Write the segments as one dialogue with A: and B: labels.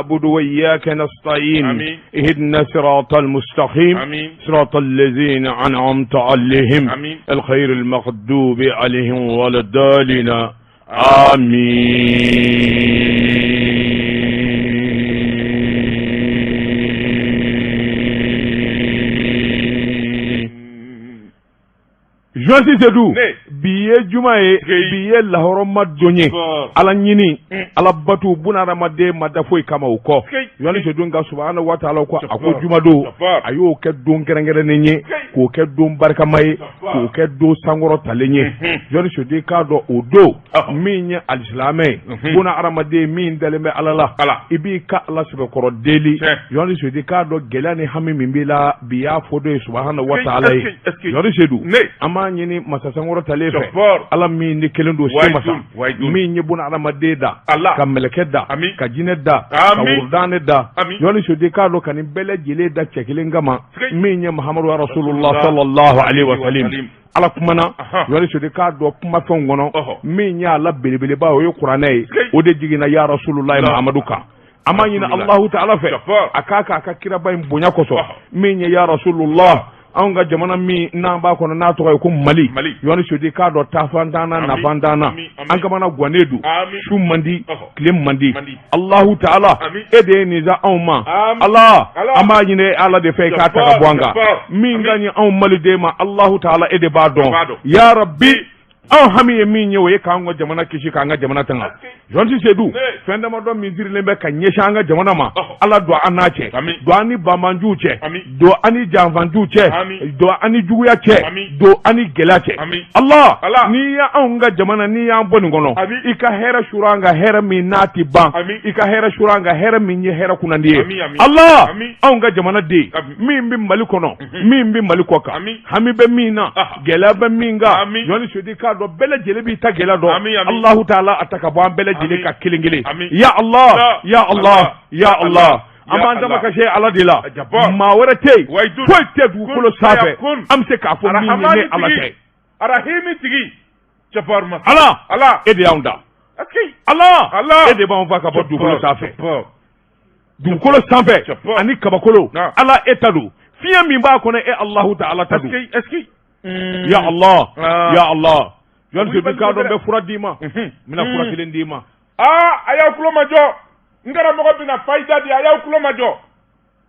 A: نعبد وإياك نستعين
B: آمين.
A: اهدنا صراط المستقيم
B: آمين.
A: صراط الذين أنعمت عليهم
B: آمين.
A: الخير المغضوب عليهم ولا الضالين آمين Journaliste Seydou
B: Ne.
A: bi ye juma ye
B: Geyi.
A: bi ye lahɔrɔma don ye
B: Fort.
A: ala ɲini ala batu bunadamaden ma da foyi kama o kɔ
B: Geyi.
A: Journaliste Seydou nka subahana wa taala ko a ko
B: Jafar.
A: jumadon
B: Jafar.
A: a y'o kɛ don kɛrɛnkɛrɛnnen ye
B: Geyi.
A: k'o kɛ don barikama ye
B: Jafar.
A: k'o kɛ don sankɔrɔtalen ye Journaliste Seydou i k'a dɔn o don
B: Ɔhɔ.
A: min ye alisilamɛ ye buna hadamaden min dalen bɛ ala la
B: Ala.
A: i b'i ka ala sɛbɛkɔrɔ deli
B: Tiɲɛ.
A: Journaliste Seydou i k'a dɔn gɛlɛya ni hami min b'i la bi y'a fɔ dɔ ye subahana wa
B: Geyi,
A: taala ye
B: est-ce que- est-ce que-
A: Journaliste Seydou
B: Ne.
A: an b'a ɲini masa sankɔrɔtalen fɛ
B: Jafar.
A: ala min ni kelen don se
B: Wahidun,
A: masa
B: wahidun.
A: min ye buna hadamaden da
B: Allah.
A: ka mɛlɛkɛ da
B: Ami.
A: ka jinɛ da ka
B: Ami.
A: wurudanɛ da
B: Ami.
A: Journaliste Seydou i k'a dɔn ka nin bɛɛ lajɛlen da cɛ kelen kama
B: Sigi.
A: min ye Muhamadu ya Rasulullah
B: Rasulullah
A: sallallahu alaihi wa
B: sallim.
A: sallam ala kumana
B: Ahan.
A: Journaliste Seydou i k'a dɔn kumafɛnw kɔnɔ
B: Ɔhɔ.
A: min y'a la belebeleba o ye kuranɛ ye
B: Sigi.
A: o de jiginna ya Rasulullah
B: La.
A: Muhamadu kan an b'a ɲini
B: Rasulullah.
A: Allahu taala fɛ
B: Jafar.
A: a k'a k'a ka kiraba in bonya kosɔn
B: Ɔhɔ.
A: min ye ya Rasulullah anw ka jamana min n'an b'a kɔnɔ n'a tɔgɔ ye ko Mali
B: Mali.
A: Journaliste Seydou i k'a dɔn taafan t'an na
B: Ami.
A: nafan t'an na
B: Ami, ami.
A: an kamana gannen don
B: Ami.
A: su man di
B: Ɔhɔ.
A: tile man di
B: Man di.
A: Allahu taala
B: Ami.
A: e de ye nin sa anw ma
B: Ami.
A: Ala
B: Ala.
A: an b'a ɲini ala de fɛ i k'a ta ka bɔ an kan
B: Jafar,
A: min
B: Ami.
A: ka ɲi anw maliden ma Allahu taala e de b'a
B: B'a
A: dɔn
B: dɔn.
A: ya rabbi anw hami ye min ye o ye k'an ka jamana kisi k'an ka jamana tanga Journaliste Seydou
B: Ne.
A: fɛn damadɔ min sirilen bɛ ka ɲɛsin an ka jamana ma
B: Ɔhɔ.
A: ala don an n'a cɛ
B: Ami.
A: don an ni banbanjuw cɛ
B: Ami.
A: don an ni janfanjuw cɛ
B: Ami.
A: don an ni juguya cɛ
B: Ami.
A: don an ni gɛlɛya cɛ
B: Ami.
A: Allah
B: Ala.
A: n'i y'anw ka jamana n'i y'an bɔ nin kɔnɔ
B: Ami.
A: i ka hɛrɛ suru an ka hɛrɛ min n'a ti ban
B: Ami.
A: i ka hɛrɛ suru an ka hɛrɛ min ye hɛrɛ kunnandi ye
B: Ami, ami.
A: Allah
B: Ami.
A: anw ka jamana den
B: Ami.
A: min bɛ Mali kɔnɔ min bɛ Mali kɔ kan
B: Ami.
A: hami bɛ min na
B: Aha.
A: gɛlɛya bɛ min kan
B: Ami.
A: Journaliste Seydou i k'a dɔn bɛɛ lajɛlen b'i ta gɛlɛya dɔn
B: Ami, ami.
A: Allahu taala a ta ka bɔ an bɛɛ lajɛlen
B: Ami.
A: ka kelen kelen
B: Ami.
A: ya Allah ya Allah ya Allah an
B: Ya
A: b'an dama
B: Allah.
A: ka se ala de la
B: Jabbar.
A: maa wɛrɛ tɛ yen
B: Wahidun.
A: foyi tɛ dugukolo
B: Kun
A: sanfɛ
B: fayakun.
A: an bɛ se k'a fɔ min ye
B: Arahamani
A: ne ala
B: tigi.
A: tɛ
B: Arahimi tigi. Jafar masa.
A: ala
B: Ala.
A: e de y'anw da
B: Aski.
A: ala
B: Allah.
A: e de b'anw fa ka bɔ dugukolo sanfɛ
B: Jafar.
A: dugukolo sanfɛ
B: Jabbar.
A: ani kabakolo
B: Na.
A: ala e ta don fiɲɛ min b'a kɔnɔ e Allahu taala ta don
B: Aski. Aski.
A: ya Allah
B: Ah.
A: ya Allah Journaliste
B: Wuli
A: Seydou k'a dɔn n
B: bali
A: bɛ fura d'i ma n bɛna fura kelen d'i ma
B: Aa a y'aw tulo majɔ. N karamɔgɔ bɛna fayida di a y'aw tulo majɔ.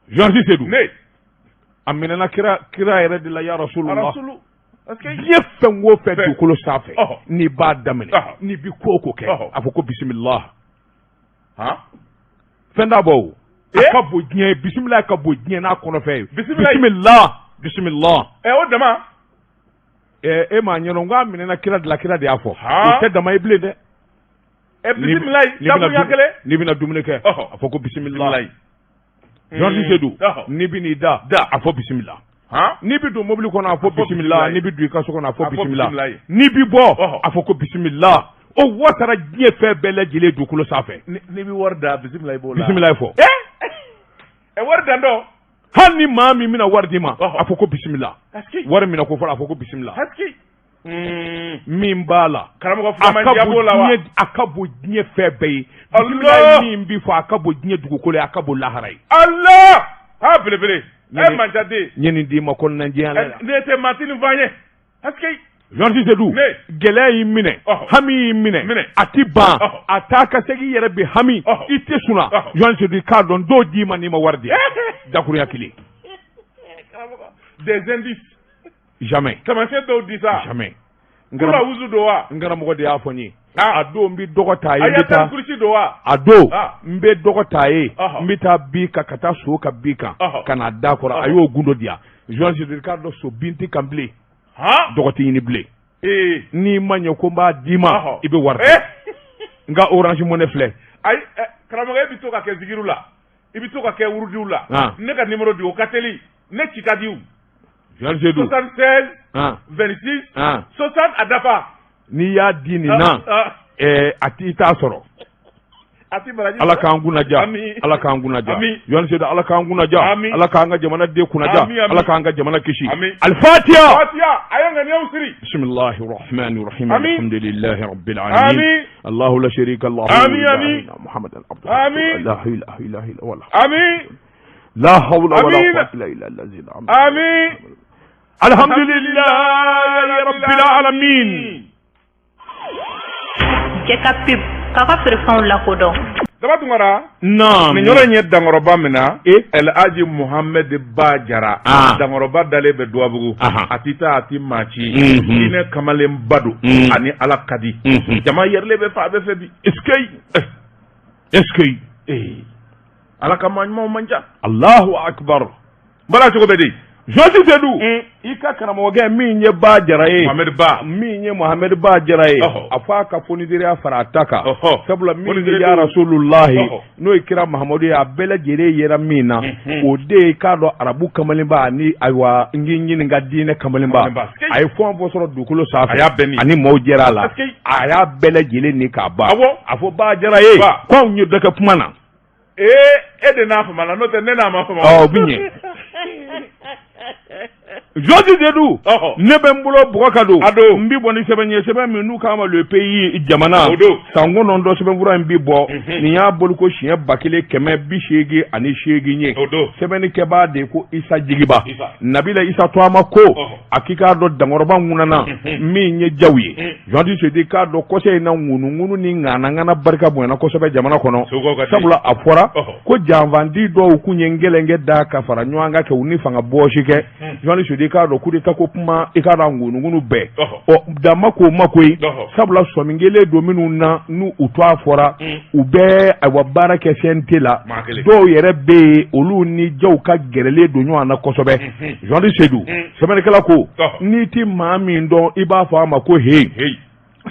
A: Journaliste Seydou
B: Ne.
A: a minɛna kira kira yɛrɛ de la ya Rasulullah
B: Arasulu. Aski.
A: diɲɛ fɛn o fɛn
B: Fɛn.
A: dugukolo sanfɛ
B: Ɔhɔ.
A: n'i b'a daminɛ
B: Ɔhɔ.
A: n'i bi ko o ko kɛ
B: Ɔhɔ.
A: a fɔ ko bisimila
B: Han.
A: fɛn t'a bɔ o a
B: Eh?
A: ka bon diɲɛ ye bisimila ka bon diɲɛ n'a kɔnɔfɛn ye
B: Bisimilahi.
A: bisimila bisimila
B: Ɛ o dama.
A: ɛ e m'a ɲɛdɔn k'a minɛna kira de la kira de y'a fɔ
B: Han.
A: o tɛ dama ye bilen dɛ
B: Ɛ bisimilayi.
A: N'i bɛna
B: Dakurunya kelen.
A: n'i bɛna dumuni kɛ
B: Ɔhɔ.
A: a fɔ ko bisimila
B: Bisimilayi.
A: Journaliste Seydou
B: Ɔhɔ.
A: n'i bɛ n'i da
B: Da.
A: a fɔ bisimila
B: Han.
A: n'i bɛ don mobili kɔnɔ a fɔ
B: fɔ
A: bisimila
B: bisimilayi.
A: n'i bɛ don i ka so kɔnɔ a fɔ
B: A fɔ
A: bisimila
B: bisimilayi.
A: n'i bɛ bɔ
B: Ɔhɔ.
A: a fɔ ko bisimila o wasara diɲɛ fɛn bɛɛ lajɛlen dugukolo sanfɛ
B: N'i bɛ wari da bisimilayi b'o la.
A: bisimilayi fɔ
B: Ɛ wari dan dɔ.
A: hali ni maa min bɛna wari d'i ma
B: Ɔhɔ.
A: a fɔ ko bisimila
B: Aski.
A: wari minɛ ko fɔlɔ a fɔ ko bisimila
B: Aski.
A: min b'a la
B: Karamɔgɔ
A: a
B: filaman
A: ka
B: diya
A: bon
B: b'o la wa.
A: diɲɛ a ka bon diɲɛ fɛn bɛɛ ye
B: Allah.
A: bisimilayi min bi fɔ a ka bon diɲɛ dugukolo ye a ka bon lahara ye
B: Allah. Ha belebele. Ɛ
A: Ɲani-
B: manjaden.
A: n ye nin d'i ma kɔnɔnajɛya la
B: Ɛ ne tɛ maa tɛ nin fɔ an ye. Aski.
A: Journaliste Seydou
B: Ne.
A: gɛlɛya y'i minɛ
B: Ɔhɔ.
A: hami y'i minɛ
B: Minɛ.
A: a ti ban
B: Ɔhɔ.
A: a taa ka segin i yɛrɛ bi hami
B: Ɔhɔ.
A: i tɛ sunna
B: Ɔhɔ.
A: Journaliste Seydou i k'a dɔn dɔw d'i ma n'i ma wari di dakurunya kelen
B: Des indices.
A: jamais
B: Taamasiyɛn dɔw di sa.
A: jamais n
B: Kula
A: karam-
B: wusu don wa.
A: n karamɔgɔ de y'a fɔ n ye
B: Ah.
A: a don n bɛ dɔgɔ ta ye n bɛ
B: Ayatal
A: taa
B: kurusi don wa.
A: a don
B: Ah.
A: n bɛ dɔgɔ ta ye
B: Ɔhɔ.
A: n bɛ taa bin kan ka taa so ka bin kan
B: Ɔhɔ.
A: ka na da kɔrɔ a
B: Ɔhɔ.
A: y'o gundo di yan Journaliste Seydou i k'a dɔn so bin tɛ kan bilen
B: Han.
A: dɔgɔ tɛ ɲini bilen
B: Ee.
A: n'i ma ɲɛ ko n b'a d'i ma
B: Ɔhɔ.
A: i bɛ wari di
B: Eh.
A: n ka orange money filɛ
B: Ayi ɛ, karamɔgɔ e bɛ to ka kɛ zikiru la. I bɛ to ka kɛ wurudiw la.
A: Ah.
B: Ne ka numéro di o ka teli. Ne ci ka di o.
A: Journaliste Seydou
B: 76
A: ah
B: 26
A: ah
B: 60 a dafa.
A: n'i y'a di nin na
B: Ah, ah.
A: ɛɛ a ti i t'a sɔrɔ
B: A ti baraji
A: Ala k'an kunna diya
B: Ami.
A: Ala k'an kunna diya
B: Ami.
A: Journaliste Seydou Ala k'an kunna diya
B: Ami.
A: Ala k'an ka jamana den kunna diya
B: Ami, ami.
A: Ala k'an ka jamana kisi
B: Ami.
A: Al-Fatiha
B: Fatiha a ye ŋaniyaw siri
A: بسم الله الرحمن الرحيم
B: آمين.
A: الحمد لله رب العالمين
B: آمين.
A: الله لا شريك له
B: آمين،
A: لا
B: آمين.
A: إله إلا محمد عبده
B: آمين.
A: لا اله الا هو
B: ami
A: لا حول ولا
B: آمين.
A: قوة الا بالله الذي العظيم
B: ami
A: الحمد لله رب العالمين
C: Jɛ ka pub k'a ka feerefɛnw lakodɔn
B: Daba Tunkara
A: نعم
B: nin yɔrɔ in ye dankɔrɔba min na
A: Eh?
B: El Hadji Mohamed Ba Jara
A: Ah.
B: dankɔrɔba dalen bɛ Duwabugu
A: Ahan.
B: a ti taa a ti maa ci
A: Mhm.
B: diinɛ kamalenba don
A: Mm.
B: ani Ala ka di
A: Mhm.
B: jama yɛrɛlen bɛ fa a bɛ fɛ bi
A: اسكي اسكي
B: Eh, Ala ka maa ɲumanw man ca
A: الله اكبر
B: n bala cogo bɛ di
A: Journaliste Seydou
B: Mm.
A: i ka karamɔgɔkɛ min ye Ba Jara ye
B: Mohamed Ba
A: min ye Mohamed Ba Jara ye
B: Ɔhɔ.
A: a fɔ a ka fonisereya fara a ta kan
B: Ɔhɔ.
A: sabula min ye
B: Fonisere
A: ya
B: don.
A: Rasulullahi
B: Ɔhɔ.
A: n'o ye kira Mahamadu ye a bɛɛ lajɛlen yera min na
B: Mhm.
A: o de ye k'a dɔn arabu kamalenba ani ayiwa n k'i ɲininka diinɛ kamalenba
B: Kamalenba.
A: a ye fɛn o fɛn sɔrɔ dugukolo sanfɛ
B: A y'a bɛɛ ni.
A: ani maaw jɛra a la
B: Aski.
A: a y'a bɛɛ lajɛlen ni k'a ban
B: Awɔ.
A: a fɔ Ba Jara ye
B: Ba.
A: ko anw ye dɔ kɛ kuma na
B: ee e de n'a fama la n'o tɛ ne n'a ma fama
A: Ɔ, o bi ɲɛ. Journaliste Seydou
B: Ɔhɔ.
A: ne bɛ n bolo bɔgɔ ka don
B: A don.
A: n bi bɔ ni sɛbɛn ye sɛbɛn min n'u k'a ma le pays jamana
B: O don.
A: san 9 sɛbɛnfura in bi bɔ
B: Mhm.
A: nin y'a boli ko siɲɛ 1188 ye
B: O don.
A: sɛbɛnnikɛbaa de ye ko Isa Jigiba
B: Isa.
A: Nabila Isa Tɔgɔma ko
B: Ɔhɔ.
A: a k'i k'a dɔn dankɔrɔba ŋunana
B: Mhm.
A: min ye jaw ye
B: Mhm.
A: Journaliste Seydou k'a dɔn kɔsɛ in na ŋunuŋunu ni ŋanaŋana barika bonyana kosɛbɛ jamana kɔnɔ
B: Segukaw ka di.
A: sabula a fɔra
B: Ɔhɔ.
A: ko janfandi dɔw kun ye ngɛlɛnkɛ da ka fara ɲɔgɔn kan kɛ u ni fanga bɔsi kɛ Journaliste Seydou k'a dɔn coup d'état ko kuma i k'a dɔn a ŋunuŋunu bɛɛ
B: Ɔhɔ.
A: ɔ dan ma k'o ma koyi
B: Ɔhɔ.
A: sabula sɔmi kelen don minnu na n'u u to a fɔra
B: Mm.
A: u bɛ ayiwa baara kɛ CNT la
B: Maa kelen.
A: dɔw yɛrɛ bɛ yen olu ni jaw ka gɛrɛlen don ɲɔgɔn na kosɛbɛ
B: Mhm.
A: Journaliste Seydou
B: Mm.
A: sɛbɛnnikɛla ko
B: Ɔhɔ.
A: n'i ti maa min dɔn i b'a fɔ a ma ko heyi
B: Hey.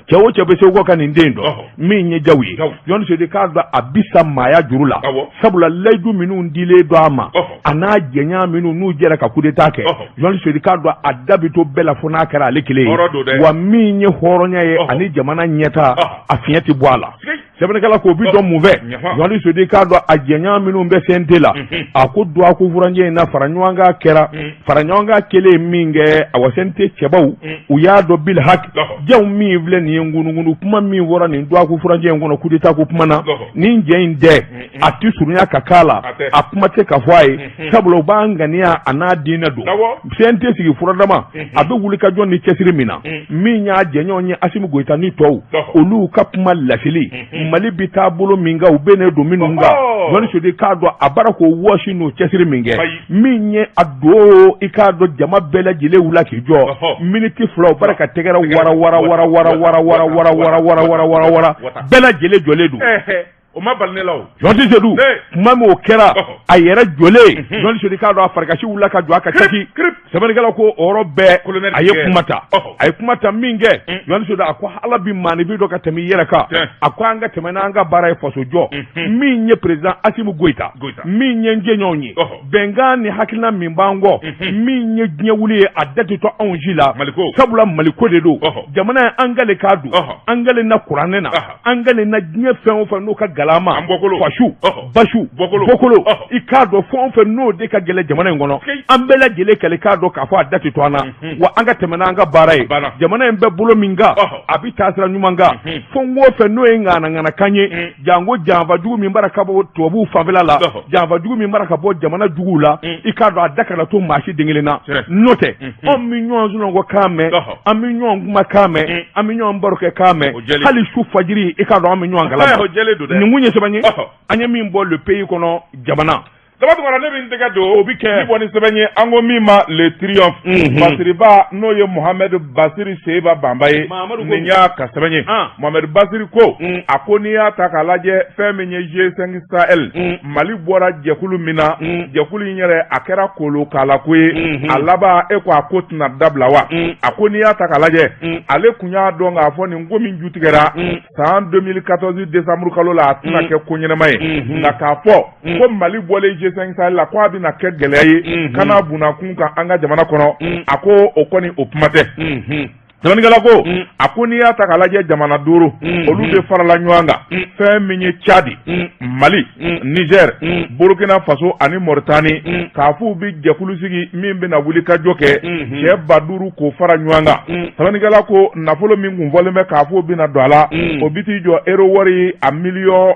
A: cɛ o cɛ bɛ segu ka nin den dɔn
B: Ɔhɔ.
A: min ye jaw ye
B: Jaw.
A: Journaliste Seydou k'a dɔn a bi sa maaya juru la
B: Awɔ.
A: sabula layidu minnu dilen don a ma
B: Ɔhɔ.
A: a n'a jɛɲa minnu n'u jɛra ka coup d'état kɛ
B: Ɔhɔ.
A: Journaliste Seydou k'a dɔn a da bi to bɛɛ la fo n'a kɛra ale kelen
B: Hɔrɔn don dɛ.
A: ye wa min ye hɔrɔnya ye
B: Ɔhɔ.
A: ani jamana ɲɛta
B: Ɔhɔ.
A: a fiɲɛ tɛ bɔ a la
B: Sigi.
A: sɛbɛnnikɛla ko o bi dɔn mun fɛ
B: Ɲafa.
A: Journaliste Seydou k'a dɔn a jɛɲa minnu bɛ CNT la
B: Mhm.
A: a ko dɔgɔkun furancɛ in na fara ɲɔgɔn kan kɛra
B: Mm.
A: fara ɲɔgɔn kan kɛlen min kɛ awa CNT cɛbaw
B: Mm.
A: u y'a dɔn bil haki
B: Ɔhɔ.
A: jaw min filɛ nin ye ŋunuŋunu kuma min fɔra nin dɔgɔkun furancɛ in kɔnɔ coup d'état ko kuma na
B: Ɔhɔ.
A: nin jɛ in dɛ
B: Mm,
A: a ti surunya ka k'a la
B: A tɛ.
A: a kuma tɛ ka fɔ a ye
B: Mhm.
A: sabula u b'an ŋaniya a n'a diinɛ don
B: Awɔ.
A: CNT sigi furadama
B: Mhm.
A: a bɛ wuli ka jɔ ni cɛsiri min na
B: Mm.
A: min y'a jɛɲɔgɔn ye Asimi Goyita ni tɔw
B: Ɔhɔ.
A: olu ka kuma laseli
B: Mhm.
A: Mali bi taa bolo min kan u bɛ ne don minnu kan
B: Ɔhɔ.
A: Journaliste Seydou k'a dɔn a bara k'o wɔsi n'o cɛsiri min kɛ
B: Ayi.
A: min ye a don i k'a dɔn jama bɛɛ lajɛlen wula k'i jɔ
B: Ɔhɔ.
A: miniti 2 u bara ka tɛgɛrɛ
B: Tɛgɛrɛ
A: wara wara wara wara wara wara wara wara wara wara wara wara
B: Wata.
A: bɛɛ lajɛlen jɔlen don
B: Ɛhɛ. O ma bali ne la o.
A: Journaliste Seydou
B: Ne.
A: kuma min o kɛra
B: Ɔhɔ.
A: a yɛrɛ jɔlen
B: Mhm.
A: Journaliste Seydou k'a dɔn a farikasi wulila ka jɔ a ka caki
B: Kirip.
A: sɛbɛnnikɛla ko o yɔrɔ bɛɛ
B: Colonel
A: a ye
B: Tigɛ.
A: kuma ta
B: Ɔhɔ.
A: a ye kuma ta min kɛ
B: Mm.
A: Journaliste Seydou a ko ala bi maaninfin dɔ ka tɛmɛ i yɛrɛ kan
B: Tiɲɛ.
A: a ko an ka tɛmɛ n'an ka baara ye faso jɔ
B: Mhm.
A: min ye président Asimi Goyita
B: Goyita.
A: min ye n jɛɲɔgɔn ye
B: Ɔhɔ.
A: bɛnkan ni hakilina min b'an kɔ
B: Mhm.
A: min ye diɲɛ wuli ye a da tɛ to anw si la
B: Maliko.
A: sabula maliko de don
B: Ɔhɔ.
A: jamana ye an gale k'a don
B: Ɔhɔ.
A: an gale na kuranɛ na
B: Ɔhɔ.
A: an gale na diɲɛ fɛn o fɛn n'o ka gɛlɛn an ma
B: An bɔkolo.
A: fasu
B: Ɔhɔ.
A: basu
B: Bɔkolo.
A: bɔkolo
B: Ɔhɔ.
A: i k'a dɔn fɛn o fɛn n'o de ka gɛlɛn jamana in kɔnɔ
B: Sikeyi.
A: an bɛɛ lajɛlen kɛlɛ k'a dɔn k'a fɔ a da tɛ to an na
B: Mhm.
A: wa an ka tɛmɛ n'an ka baara ye
B: A banna.
A: jamana in bɛ bolo min kan
B: Ɔhɔ.
A: a bɛ taa sira ɲuman kan
B: Mhm.
A: fɛn o fɛn n'o ye ŋanaŋanakan ye
B: Mm.
A: janko janfa jugu min bara ka bɔ tubabuw fanfɛla la
B: Ɔhɔ.
A: janfa jugu min bara ka bɔ jamana juguw la
B: Mm.
A: i k'a dɔn a da kana to maa si den kelen na
B: Tiɲɛ.
A: n'o tɛ
B: Mhm.
A: anw bɛ ɲɔgɔn sunɔgɔ kan mɛn
B: Ɔhɔ.
A: an bɛ ɲɔgɔn kuma kan mɛn
B: Mm.
A: an bɛ ɲɔgɔn baro kɛ kan mɛn
B: O jɛlen.
A: hali su fajiri i k'a dɔn an bɛ ɲɔgɔn
B: Ɛɛ,
A: kalama
B: o jɛlen don dɛ.
A: nin kun ye sɛbɛn ye
B: Ɔhɔ.
A: an ye min bɔ le pays kɔnɔ jamana
B: Daba Tunkara ne bɛ n tɛgɛ don
A: O bi kɛ.
B: ni bɔ ni sɛbɛn ye an ko min ma le triomphe
A: Mhm.
B: Basiriba n'o ye Mohamed Basiri Seba Banba ye
A: Mahamadu ko.
B: nin y'a ka sɛbɛn ye
A: Ah.
B: Mohamed Basiri ko
A: Mm.
B: a ko n'i y'a ta k'a lajɛ fɛn min ye G5 Sahel
A: Mm.
B: Mali bɔra jɛkulu min na
A: Mm.
B: jɛkulu in yɛrɛ a kɛra kolokalako ye
A: Mhm.
B: a laban e ko a ko tɛna dabila wa
A: Mm.
B: a ko n'i y'a ta k'a lajɛ
A: Mm.
B: ale kun y'a dɔn k'a fɔ nin ko min ju tigɛra
A: Mm.
B: san 2014 décembre kalo la a tɛna
A: Mm.
B: kɛ ko ɲɛnama ye
A: Mhm.
B: nka k'a fɔ
A: Mm.
B: ko Mali bɔlen G5 Sahel la ko a bɛna kɛ gɛlɛya ye
A: Mhm.
B: kana bunakun kan an ka jamana kɔnɔ
A: Mm.
B: a ko o kɔni o kuma tɛ
A: Mhm.
B: Sɛbɛnnikɛla ko a ko n'i y'a ta k'a lajɛ jamana duuru olu de farala ɲɔgɔn kan fɛn min ye Cadi Mali Niger Burkina Faso ani Mauritanie k'a fɔ u bɛ jɛkulu sigi min bɛna wuli ka jɔ kɛ cɛ 5000 k'o fara ɲɔgɔn kan sɛbɛnnikɛla ko nafolo min kun fɔlen bɛ k'a fɔ o bɛna don a la o bɛ t'i jɔ euro wari a miliyɔn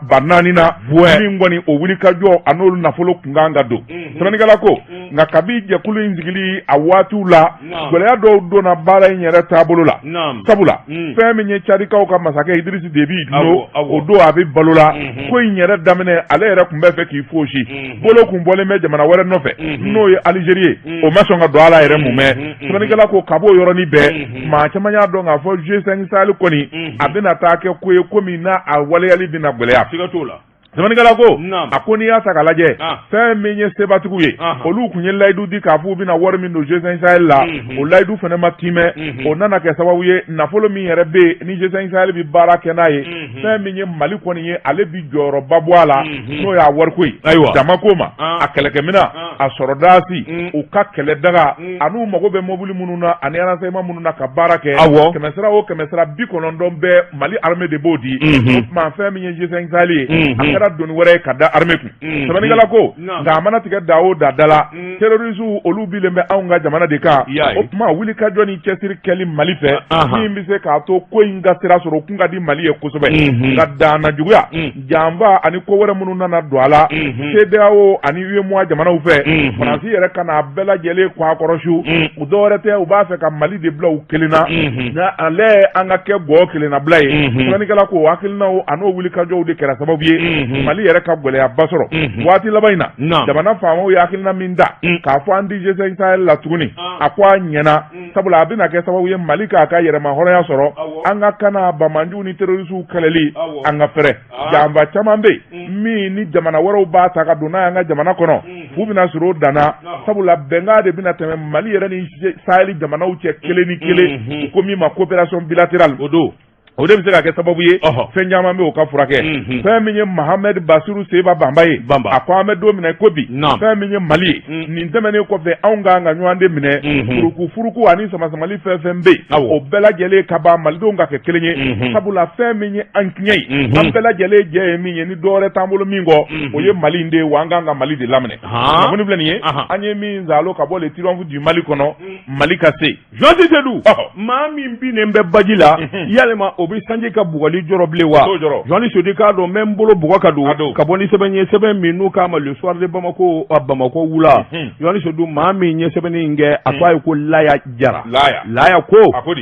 B: 4000 na min kɔni o wuli ka jɔ a n'olu nafolo kun kan ka don sɛbɛnnikɛla ko nka kabi jɛkulu in sigili a waatiw la gɛlɛya dɔw donna baara in yɛrɛ taabolo la sabula fɛn min ye cadikaw ka masakɛ Idrisi Debi Itno o don a bɛ balo la ko in yɛrɛ daminɛ ale yɛrɛ tun bɛ fɛ k'i fosi bolo kun bɔlen bɛ jamana wɛrɛ nɔfɛ n'o ye Alizeri ye o ma sɔn ka don a la yɛrɛ mumɛ sɛbɛnnikɛla ko ka b'o yɔrɔnin bɛɛ maa caman y'a dɔn k'a fɔ G5 Sahel kɔni a bɛna taa kɛ ko ye ko min n'a a waleyali bɛna gɛlɛya.
A: Siga t'o la.
B: Sɛbɛnnikɛla ko a ko n'i y'a ta k'a lajɛ fɛn min ye sebatigiw ye olu tun ye layidu di k'a fɔ u bɛna wari min don G5 Sahel la o layidu fana ma timɛ o nana kɛ sababu ye nafolo min yɛrɛ bɛ yen ni G5 Sahel bɛ baara kɛ n'a ye fɛn min ye Mali kɔni ye ale bɛ jɔyɔrɔba bɔ a la n'o y'a wariko ye
A: ayiwa
B: damako ma a kɛlɛkɛminɛn a sɔrɔdasi u ka kɛlɛdaga an'u mago bɛ mobili minnu na ani renseignement minnu na ka baara kɛ kɛmɛsara o kɛmɛsara 90 bɛɛ Mali armée de b'o di o tuma fɛn min ye G5 Sahel ye a kɛra doni wɛrɛ ye ka da armée kun sɛbɛnnikɛla ko nka a mana tigɛ da o da da la terroristes olu bilen bɛ anw ka jamana de kan o tuma wulikajɔ ni cɛsiri kɛli Mali fɛ min bɛ se k'a to ko in ka sira sɔrɔ o kun ka di Mali ye kosɛbɛ nka danna juguya janfa ani ko wɛrɛ minnu nana don a la CEDEAO ani UEMOA jamanaw fɛ Faransi yɛrɛ ka n'a bɛɛ lajɛlen kɔ a kɔrɔ su u dɔwɛrɛ tɛ u b'a fɛ ka Mali de bila u kelen na nka ale an ka kɛ gɔ kelennabila ye sɛbɛnnikɛla ko hakilinaw an'o wulikajɔw de kɛra sababu ye Mali yɛrɛ ka gɛlɛyaba sɔrɔ waati laban in na jamana faamaw ye hakilina min ta k'a fɔ an tɛ G5 Sahel la tuguni a ko a ɲɛna sabula a bɛna kɛ sababu ye Mali k'a ka yɛrɛmahɔrɔnya sɔrɔ an ka kana banbaanciw ni terrorisiw kɛlɛli an ka fɛrɛ janfa caman bɛ yen min ni jamana wɛrɛw b'a ta ka don n'a y'an ka jamana kɔnɔ fu bɛna sɔrɔ o danna sabula bɛnkan de bɛna tɛmɛ Mali yɛrɛ ni Sahel jamanaw cɛ kelen ni kelen u ko min ma coopération bilatérale
A: o don
B: o de bɛ se ka kɛ sababu ye fɛn caman bɛ o ka furakɛ fɛn min ye Mahamɛdi Basiru Seba Banba ye a ko an bɛ don min na ko bi fɛn min ye Mali ye nin tɛmɛnen kɔfɛ anw ka kan ka ɲɔgɔn de minɛ furuku furuku ani samasamali fɛn fɛn bɛ yen o bɛɛ lajɛlen ka ban malidenw ka kɛ kelen ye sabula fɛn min ye an tiɲɛ ye an bɛɛ lajɛlen jɛ ye min ye ni dɔwɛrɛ t'an bolo min kɔ o ye Mali in de ye wa an ka kan ka Mali de laminɛ kunnafoni filɛ nin ye an ye min zalo ka bɔ le triomphe du Mali kɔnɔ Mali ka se
A: Journaliste Seydou maa min binnen bɛ baji la yalima o bɛ sanji ka bugɔli jɔrɔ bilen wa Journaliste Seydou k'a dɔn n bɛ n bolo bugɔ ka don ka bɔ ni sɛbɛn ye sɛbɛn min n'u k'a ma le soir de Bamako Bamakɔ wula Journaliste Seydou maa min ye sɛbɛnni in kɛ a tɔgɔ ye ko Laya Jara Laya ko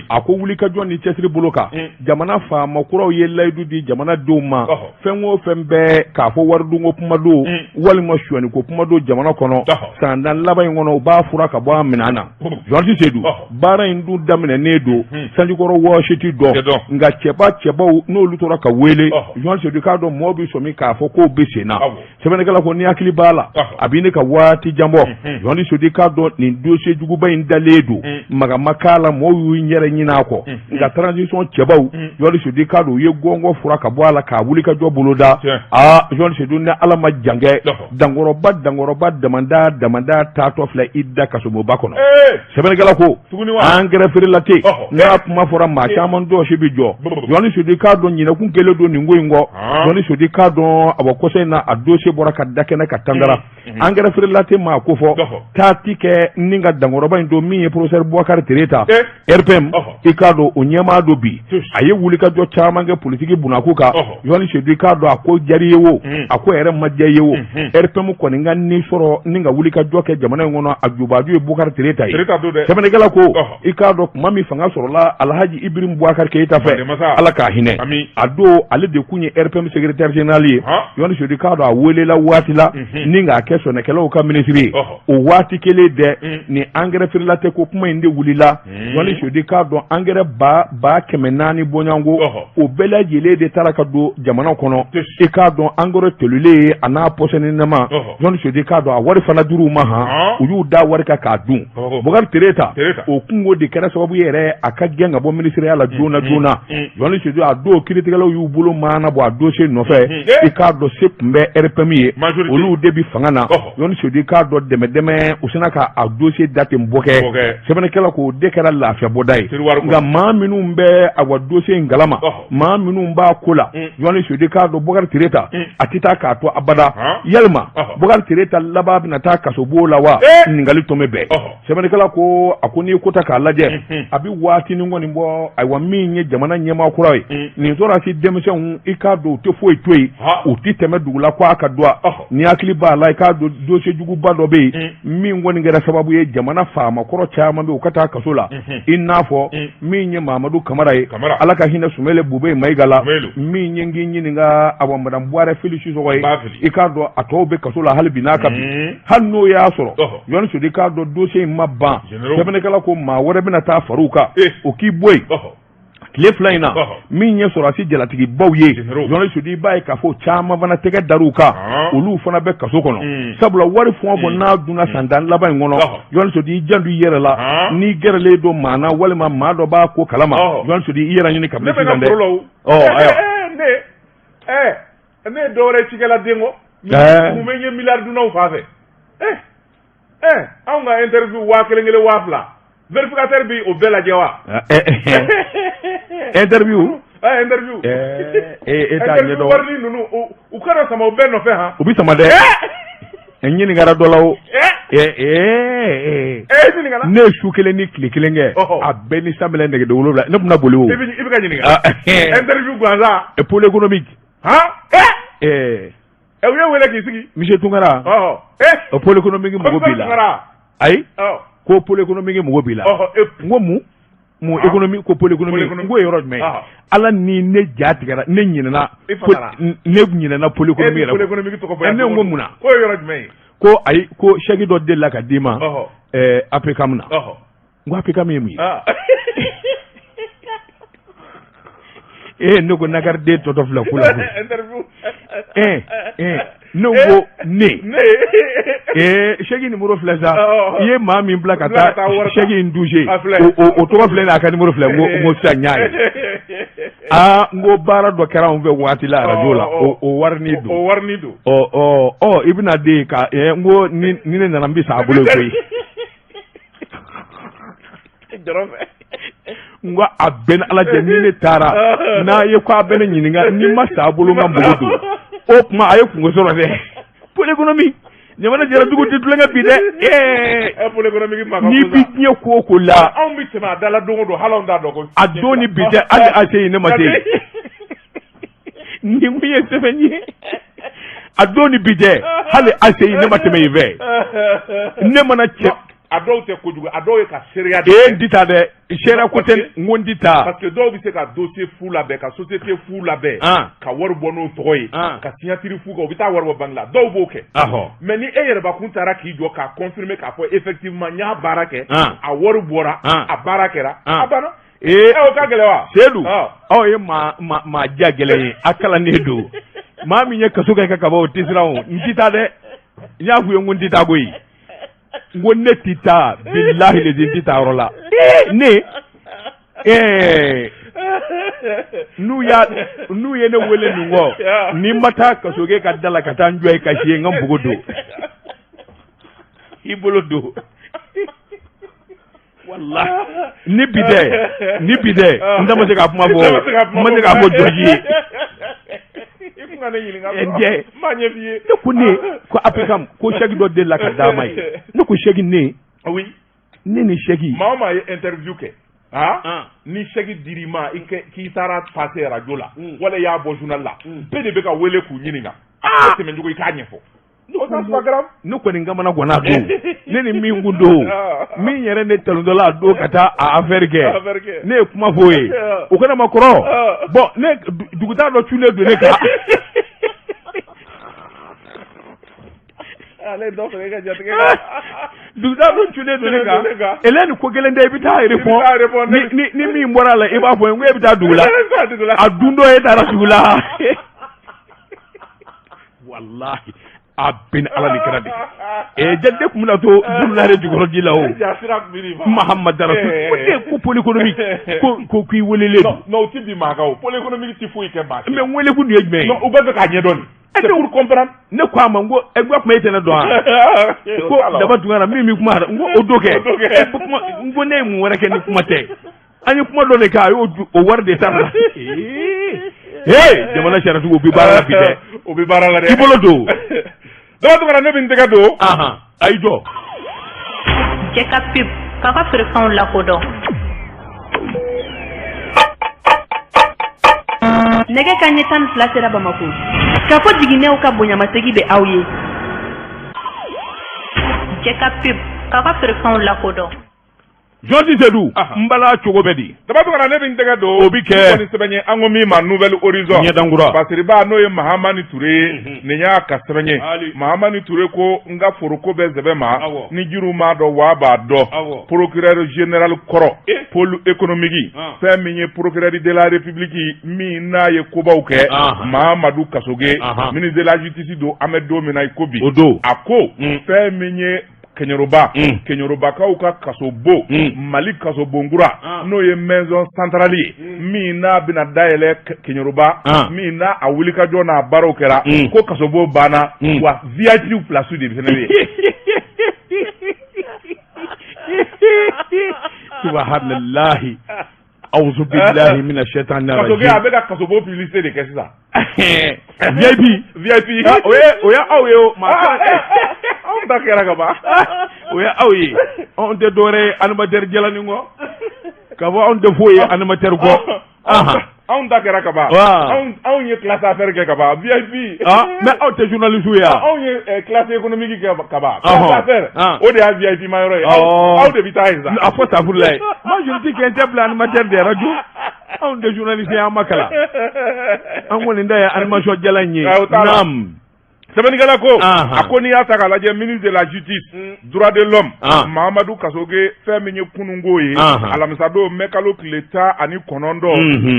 A: a ko wulikajɔ ni cɛsiri bolo kan jamana faama kuraw ye layidu di jamanadenw ma fɛn o fɛn bɛ k'a fɔ waridunko kuma don walima sonyɛniko kuma don jamana kɔnɔ san 10 laban in kɔnɔ u b'a fura ka bɔ a minɛn na Journaliste Seydou baara in dun daminɛnen don sanjikɔrɔ wɔsi tɛ dɔn nka cɛba cɛbaw n'olu tora ka wele Journaliste Seydou k'a dɔn mɔgɔw bɛ sɔmi k'a fɔ k'o bɛ sen na sɛbɛnnikɛla ko n'i hakili b'a la a bɛ ne ka waati jan bɔ Journaliste Seydou k'a dɔn nin dossier juguba in dalen don maga ma k'a la mɔgɔw y'u yɛrɛ ɲinin a kɔ nka transition cɛbaw Journaliste Seydou k'a dɔn u ye gɔngɔ fura ka bɔ a la k'a wulikajɔ boloda aa Journaliste Seydou ni Ala ma jan kɛ dankɔrɔba dankɔrɔba damanda damanda taatɔ filɛ i da kasobonba kɔnɔ sɛbɛnnikɛla ko angɛrɛ feerela tɛ n'a kuma fɔra maa caman jɔsi bɛ jɔ Journaliste Seydou k'a dɔn ɲinɛkun kɛlen don nin ko in kɔ Journaliste Seydou k'a dɔn a kɔsa in na a dossier bɔra ka da kɛnɛ ka tangara angɛrɛ feerela tɛ maa ko fɔ taa ti kɛ ni ka dankɔrɔba in don min ye professeur Boubacar Tereta RPM i k'a dɔn o ɲɛmaa don bi a ye wulikajɔ caman kɛ politiki bunakun kan Journaliste Seydou i k'a dɔn a ko diyara i ye o a ko yɛrɛ ma diya i ye o RPM kɔni ka ni sɔrɔ ni ka wulikajɔ kɛ jamana in kɔnɔ a jubaju ye Boubacar Tereta ye sɛbɛnnikɛla ko i k'a dɔn tuma min fanga sɔrɔla Alhaji Ibrahim Boubacar Keita fɛ Ala k'a hinɛ a don ale de kun ye RPM secrétaire général ye Journaliste Seydou i k'a dɔn a welela waati la ni k'a kɛ sɛnɛkɛlaw ka minisiri ye o waati kelen dɛ ni angɛrɛ feerela tɛ ko kuma in de wulila Journaliste Seydou k'a dɔn angɛrɛ 400,000 bɔɲɔgɔnko o bɛɛ lajɛlen de taara ka don jamana kɔnɔ i k'a dɔn angɛrɛ tolilen a n'a pɔsɔninama Journaliste Seydou k'a dɔn a wari fana dir'u ma han u y'u da wari kan k'a dun Boubacar Tereta o kunko de kɛra sababu ye yɛrɛ a ka gɛn ka bɔ minisiriya la joona joona. Journaliste Seydou, a don kiiritigɛlaw y'u bolo maana bɔ a dossier nɔfɛ. I k'a dɔn se tun bɛ RPM ye, olu de bi fanga na. Journaliste Seydou, i k'a dɔn dɛmɛ dɛmɛ u sina ka a dossier da ten bɔ kɛ. Sɛbɛnnikɛla k'o de kɛra lafiya bɔda ye. Nka maa minnu bɛ awa dossier in kalama, maa minnu b'a ko la, Journaliste Seydou, i k'a dɔn Bokari Tereta a tɛ taa k'a to abada. Yalima Bokari Tereta laban bɛna taa kasobon la wa? Ɲininkali tɔmɛ bɛɛ. Sɛbɛnnikɛla ko a ko n'i ko ta k'a lajɛ, a bɛ waatinin kɔni bɔ. Ayiwa, min ye jamana ɲɛmaa kura ye, nin sɔrɔdasi denmisɛnw, i k'a dɔn u tɛ foyi to yen, u tɛ tɛmɛ dugu la ko a ka dɔn. Ni hakili b'a la, i k'a dɔn dossier juguba dɔ bɛ yen min kɔni kɛra sababu ye jamana faamakɔrɔ caman bɛ u ka taa kaso la, i n'a fɔ min ye Mamadu Kamara ye, Ala ka hinɛ Sumele Bube Mayiga la, min ye n k'i ɲininka awa madame Buwarɛ Fili Sisɔkɔ ye. I k'a dɔn a tɔw bɛ kaso la hali bi n'a ka bi, hali n'o y'a sɔrɔ Journaliste Seydou, i k'a dɔn dossier in ma ban. Sɛbɛnnikɛla ko maa wɛrɛ bɛna taa far'u kan, o k'i bɔ yen tile 2 in na. Min ye sɔrɔdasi jalatigibaw ye, Journaliste Seydou, i b'a ye k'a fɔ caman fana tɛgɛ dar'u kan, olu fana bɛ kaso kɔnɔ, sabula wari fɛn o fɛn n'a dunna san 10 laban in kɔnɔ, Journaliste Seydou, i janto i yɛrɛ la. N'i gɛrɛlen don maa na walima maa dɔ b'a ko kalama, Journaliste Seydou, i yɛrɛ ɲini kabini sisan dɛ.
B: Ɔ ayiwa, ne ye dɔwɛrɛ cikɛla den kɔ mun bɛ n ye miliyari dunnaw fan fɛ. Anw ka interview 1000 kelen 2000, vérificateur bi o bɛɛ lajɛ wa?
A: Interview?
B: Interview.
A: E t'a ɲɛdɔn.
B: Wari ninnu u kana sama o bɛɛ nɔfɛ han.
A: U bɛ sama dɛ. N ɲininkara dɔ la o. Ne ye su kelen ni tile kelen kɛ, a bɛɛ ni sanbɛlɛ nɛgɛden 7, ne tun bɛna boli o.
B: I bɛ ka ɲininka interview gansan.
A: Pôle économique.
B: Han. U ye wele k'i sigi.
A: Monsieur Tunkara. Pôle économique mɔgɔ b'i la. Ayi, ko pôle économique mɔgɔ b'i la. N ko mun mun économie? Ko pôle économique. N ko yɔrɔ jumɛn? Ala ni ne ja tigɛra, ne ɲinɛna, ne ɲinɛna pôle économique yɛrɛ. Ne ko mun na?
B: Ko yɔrɔ jumɛn ye?
A: Ko ayi, ko chèque dɔ delila ka d'i ma APCAM na. N ko APCAM ye mun ye? Ee, ne ko nakariden tɔtɔ filɛ ko la. Ne ko ne chèque numéro filɛ sa, i ye maa min bila ka taa chèque in toucher, o tɔgɔ filɛ nin, a ka numéro filɛ. N ko sisan n y'a ye. Aa, n ko baara dɔ kɛra anw fɛ waati la arajo la, o warinin don.
B: O warinin don.
A: Ɔ ɔ ɔ i bɛna den ka n ko ni ne nana n bɛ sa a bolo koyi. N ko a bɛɛ ni Ala cɛ, ni ne taara n'a ye ko a bɛ ne ɲininka, ni ma sa a bolo n ka npogo don. O tuma a ye kungo sɔrɔ dɛ. Pôle économique, jamana jɛra dugu tɛ tulonkɛ bi dɛ. N'i bi diɲɛ ko o ko la,
B: anw bɛ tɛmɛ a da la don o don, hali anw t'a dɔn ko
A: a don ni bi tɛ, hali a se yen ne ma se yen. Nin kun ye sɛbɛn ye, a don ni bi tɛ, hali a se yen ne ma tɛmɛ yen fɛ. Ne mana cɛ
B: a dɔw tɛ kojugu, a dɔw ye ka seereya de.
A: Ee, n ti taa dɛ, seereya ko tɛ, n ko n ti taa.
B: Parce que dɔw bɛ se ka dossier fu labɛn, ka société fu labɛn, ka wari bɔ n'o tɔgɔ ye, ka signature fu kɛ, u bɛ taa wari bɔ banque la, dɔw b'o kɛ. Mais ni e yɛrɛbakun taara k'i jɔ k'a confirmer k'a fɔ effectivement n y'a baara kɛ, a wari bɔra, a baara kɛra, a banna.
A: Ee,
B: o ka gɛlɛn wa?
A: Sedu, aw ye maa ja gɛlɛn ye, a kalannen don. Maa min ye kaso kɛ ka kaban, o tɛ siran o. N ti taa dɛ, n y'a f'u ye, n ko n ti taa koyi. N ko ne ti taa, bilahi lezi, n ti taa yɔrɔ la. Ne n'u ye ne wele nin kɔ, ni n ma taa kasokɛ ka da la ka taa n jɔ yen ka si yen, n ka npogo don i bolo don. Walahi, ni bi tɛ, ni bi tɛ, n da ma se k'a kuma fɔ, n ma se k'a fɔ jɔji ye. Ne ko ne ko APCAM ko chèque dɔ delila ka d'a ma ye. Ne ko chèque ne.
B: Oui.
A: Ne ni chèque.
B: Maa o maa ye interview kɛ. Ni chèque dir'i ma k'i taara passer radio la, wala i y'a bɔ journal la, bɛɛ de bɛ ka wele k'u ɲininka. A ko tɛmɛ cogo i k'a ɲɛfɔ.
A: Ne kɔni kamana ganna don, ne ni min kun don, min yɛrɛ ne talondɔla a don ka taa a affaire kɛ, ne ye kuma f'o ye, o kana ma kɔrɔ. Bon, ne dugutaa dɔ cunnen don ne kan. Dugutaa dɔ cunnen don ne kan. Ele ni ko kelen tɛ, i bɛ taa répond ni min bɔra a la, i b'a fɔ n ko e bɛ taa dugu la, a dun dɔ e taara dugu la. Walahi, A bɛ ni Ala ni kira de ee jeli de tun bɛna to Burulayi jukɔrɔ ji la o Mahamadu Rasul ko ne ko pôle économique ko k'i welelen don.
B: Non, u tɛ bin maa kan o, pôle économique tɛ foyi kɛ maa
A: si. Mais n wele kun dun ye jumɛn ye?
B: Non, u bɛ fɛ k'a ɲɛdɔn de.
A: C'est pour comprendre. Ne ko a ma n ko ɛ n ko tuma e tɛ ne dɔn wa? Ko Daba Tunkara min bɛ kuma n ko o don kɛ. N ko ne ye mun wɛrɛ kɛ ni kuma tɛ? An ye kuma dɔ de kɛ, a y'o o wari de sara. Ee, jamana sariyatigiw, u bɛ baara la bi dɛ.
B: U bɛ baara la dɛ.
A: I bolo don.
B: Daba Tunkara, ne bɛ n tɛgɛ don.
A: A y'i jɔ.
C: Cɛ ka pub k'a ka feerefɛnw lakodɔn.
D: Nɛgɛ kanɲɛ 12 sera Bamakɔ. K'a fɔ jiginɛw ka bonyamasegin bɛ aw ye.
C: Cɛ ka pub k'a ka feerefɛnw lakodɔn.
A: Jɔnti Sedu, n bala cogo bɛ di?
B: Daba Tunkara, ne bɛ n tɛgɛ don.
A: O bɛ kɛ.
B: Ni sɛbɛn ye, an ko min ma Nouvel Horizon.
A: Ɲɛdankura.
B: Basiriba, n'o ye Mahamani Ture ye, nin y'a ka sɛbɛn ye. Mahamani Ture ko n ka foroko bɛ zɛbɛ ma. Ni jiriw m'a dɔn, waa b'a dɔn. Procureur général kɔrɔ. Pôle économique. Fɛn min ye procureur de la République min n'a ye kobaw kɛ. Mahamadu Kasoge. Ministre de la justice don, an bɛ don min na i ko bi.
A: O don.
B: A ko fɛn min ye Keɲeroba, Keɲerobakaw ka kasobon, Mali kasobonkura, n'o ye maison centrale ye, min n'a bɛna dayɛlɛ Keɲeroba, min n'a a wulikajɔ n'a baaraw kɛra, ko kasobon banna wa VIP place de fana bɛ yen.
A: Subahanallahi. Awuzu billahi mina shaitani rajim.
B: Kasoge, a bɛ ka kasobon publicité de kɛ sisan.
A: VIP.
B: VIP.
A: O ye aw ye o.
B: Anw ta kɛra ka ban.
A: O ye aw ye. Anw tɛ dɔwɛrɛ ye animateur jalanin kɔ. K'a fɔ anw tɛ foyi ye animateur kɔ.
B: Anw ta kɛra ka ban. Anw ye classe affaire kɛ ka ban, VIP.
A: Mais aw tɛ journaliste ye wa?
B: Anw ye classe économique kɛ ka ban. Classe affaire. O de y'a VIP ma yɔrɔ ye. Aw de bɛ taa yen sa.
A: A fɔ safurulayi. Moi, je dis qu'un tɛ bila animateur de radio. Anw tɛ journaliste ye, an ma kalan. An kɔni ta ye animation jalan in ye. Naam.
B: Sɛbɛnnikɛla ko, a ko n'i y'a ta k'a lajɛ, ministre de la justice, droit de l'homme, Mahamadu Kasoge, fɛn min ye kununko ye, alamisadon mai kalo tile 19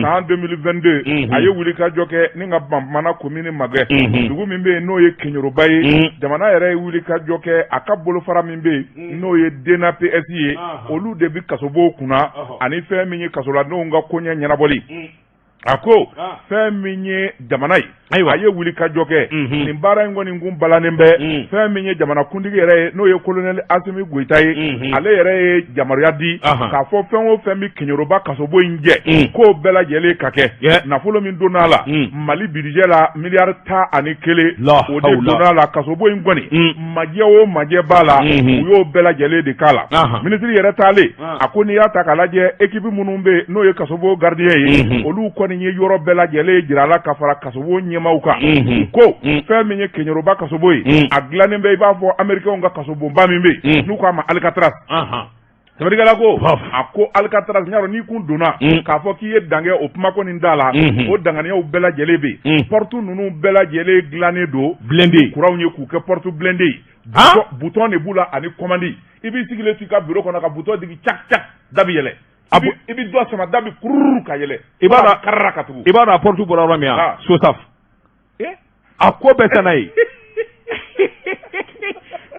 B: san 2022, a ye wulikajɔ kɛ ni ka Bankumana commune magɛn, dugu min bɛ yen n'o ye Keɲeroba ye. Jamana yɛrɛ ye wulikajɔ kɛ, a ka bolofara min bɛ yen n'o ye DNAPS ye, olu de bɛ kasobon kunna ani fɛn min ye kasoladenw ka koɲɛ ɲɛnabɔli. A ko fɛn min ye jamana ye, ayiwa, a ye wulikajɔ kɛ. Nin baara in kɔni kun balannen bɛ. Fɛn min ye jamanakuntigi yɛrɛ ye, n'o ye colonel Asimi Goyita ye, ale yɛrɛ ye yamaruya di k'a fɔ fɛn o fɛn bɛ Keɲeroba kasobon in jɛ, k'o bɛɛ lajɛlen ka kɛ. Nafolo min donna a la Mali budget la, miliyari 11, o de donna a la. Kasobon in kɔni, majɛ o majɛ b'a la, u y'o bɛɛ lajɛlen de k'a la. Minisiri yɛrɛ taalen, a ko n'i y'a ta k'a lajɛ, équipe minnu bɛ yen n'o ye kasobon gardien ye, olu kɔni ye yɔrɔ bɛɛ lajɛlen jira a la ka fara kasobon ɲɛmaaw kan. Ko fɛn min ye Keɲeroba kasobon ye, a dilannen bɛ i b'a fɔ américains ka kasobonba min bɛ yen n'u k'a ma Alcatraz. Sɛbɛnnikɛla ko, a ko Alcatraz, y'a dɔn n'i kun donna k'a fɔ k'i ye dankɛ o kuma kɔni da la, o danganiyaw bɛɛ lajɛlen bɛ yen. Porte ninnu bɛɛ lajɛlen dilannen don
A: blindé
B: kuraw ye k'u kɛ porte blindé ye. Bouton de b'u la ani commande. I b'i sigilen to i ka bureau kɔnɔ ka bouton digi, cak cak, da bɛ yɛlɛ. I bɛ dɔ sama, da bɛ kururu ka yɛlɛ.
A: I b'a dɔn
B: karara ka tugu.
A: I b'a dɔn a porte bɔra yɔrɔ min wa? SOSAF. A ko bɛɛ sanna yen.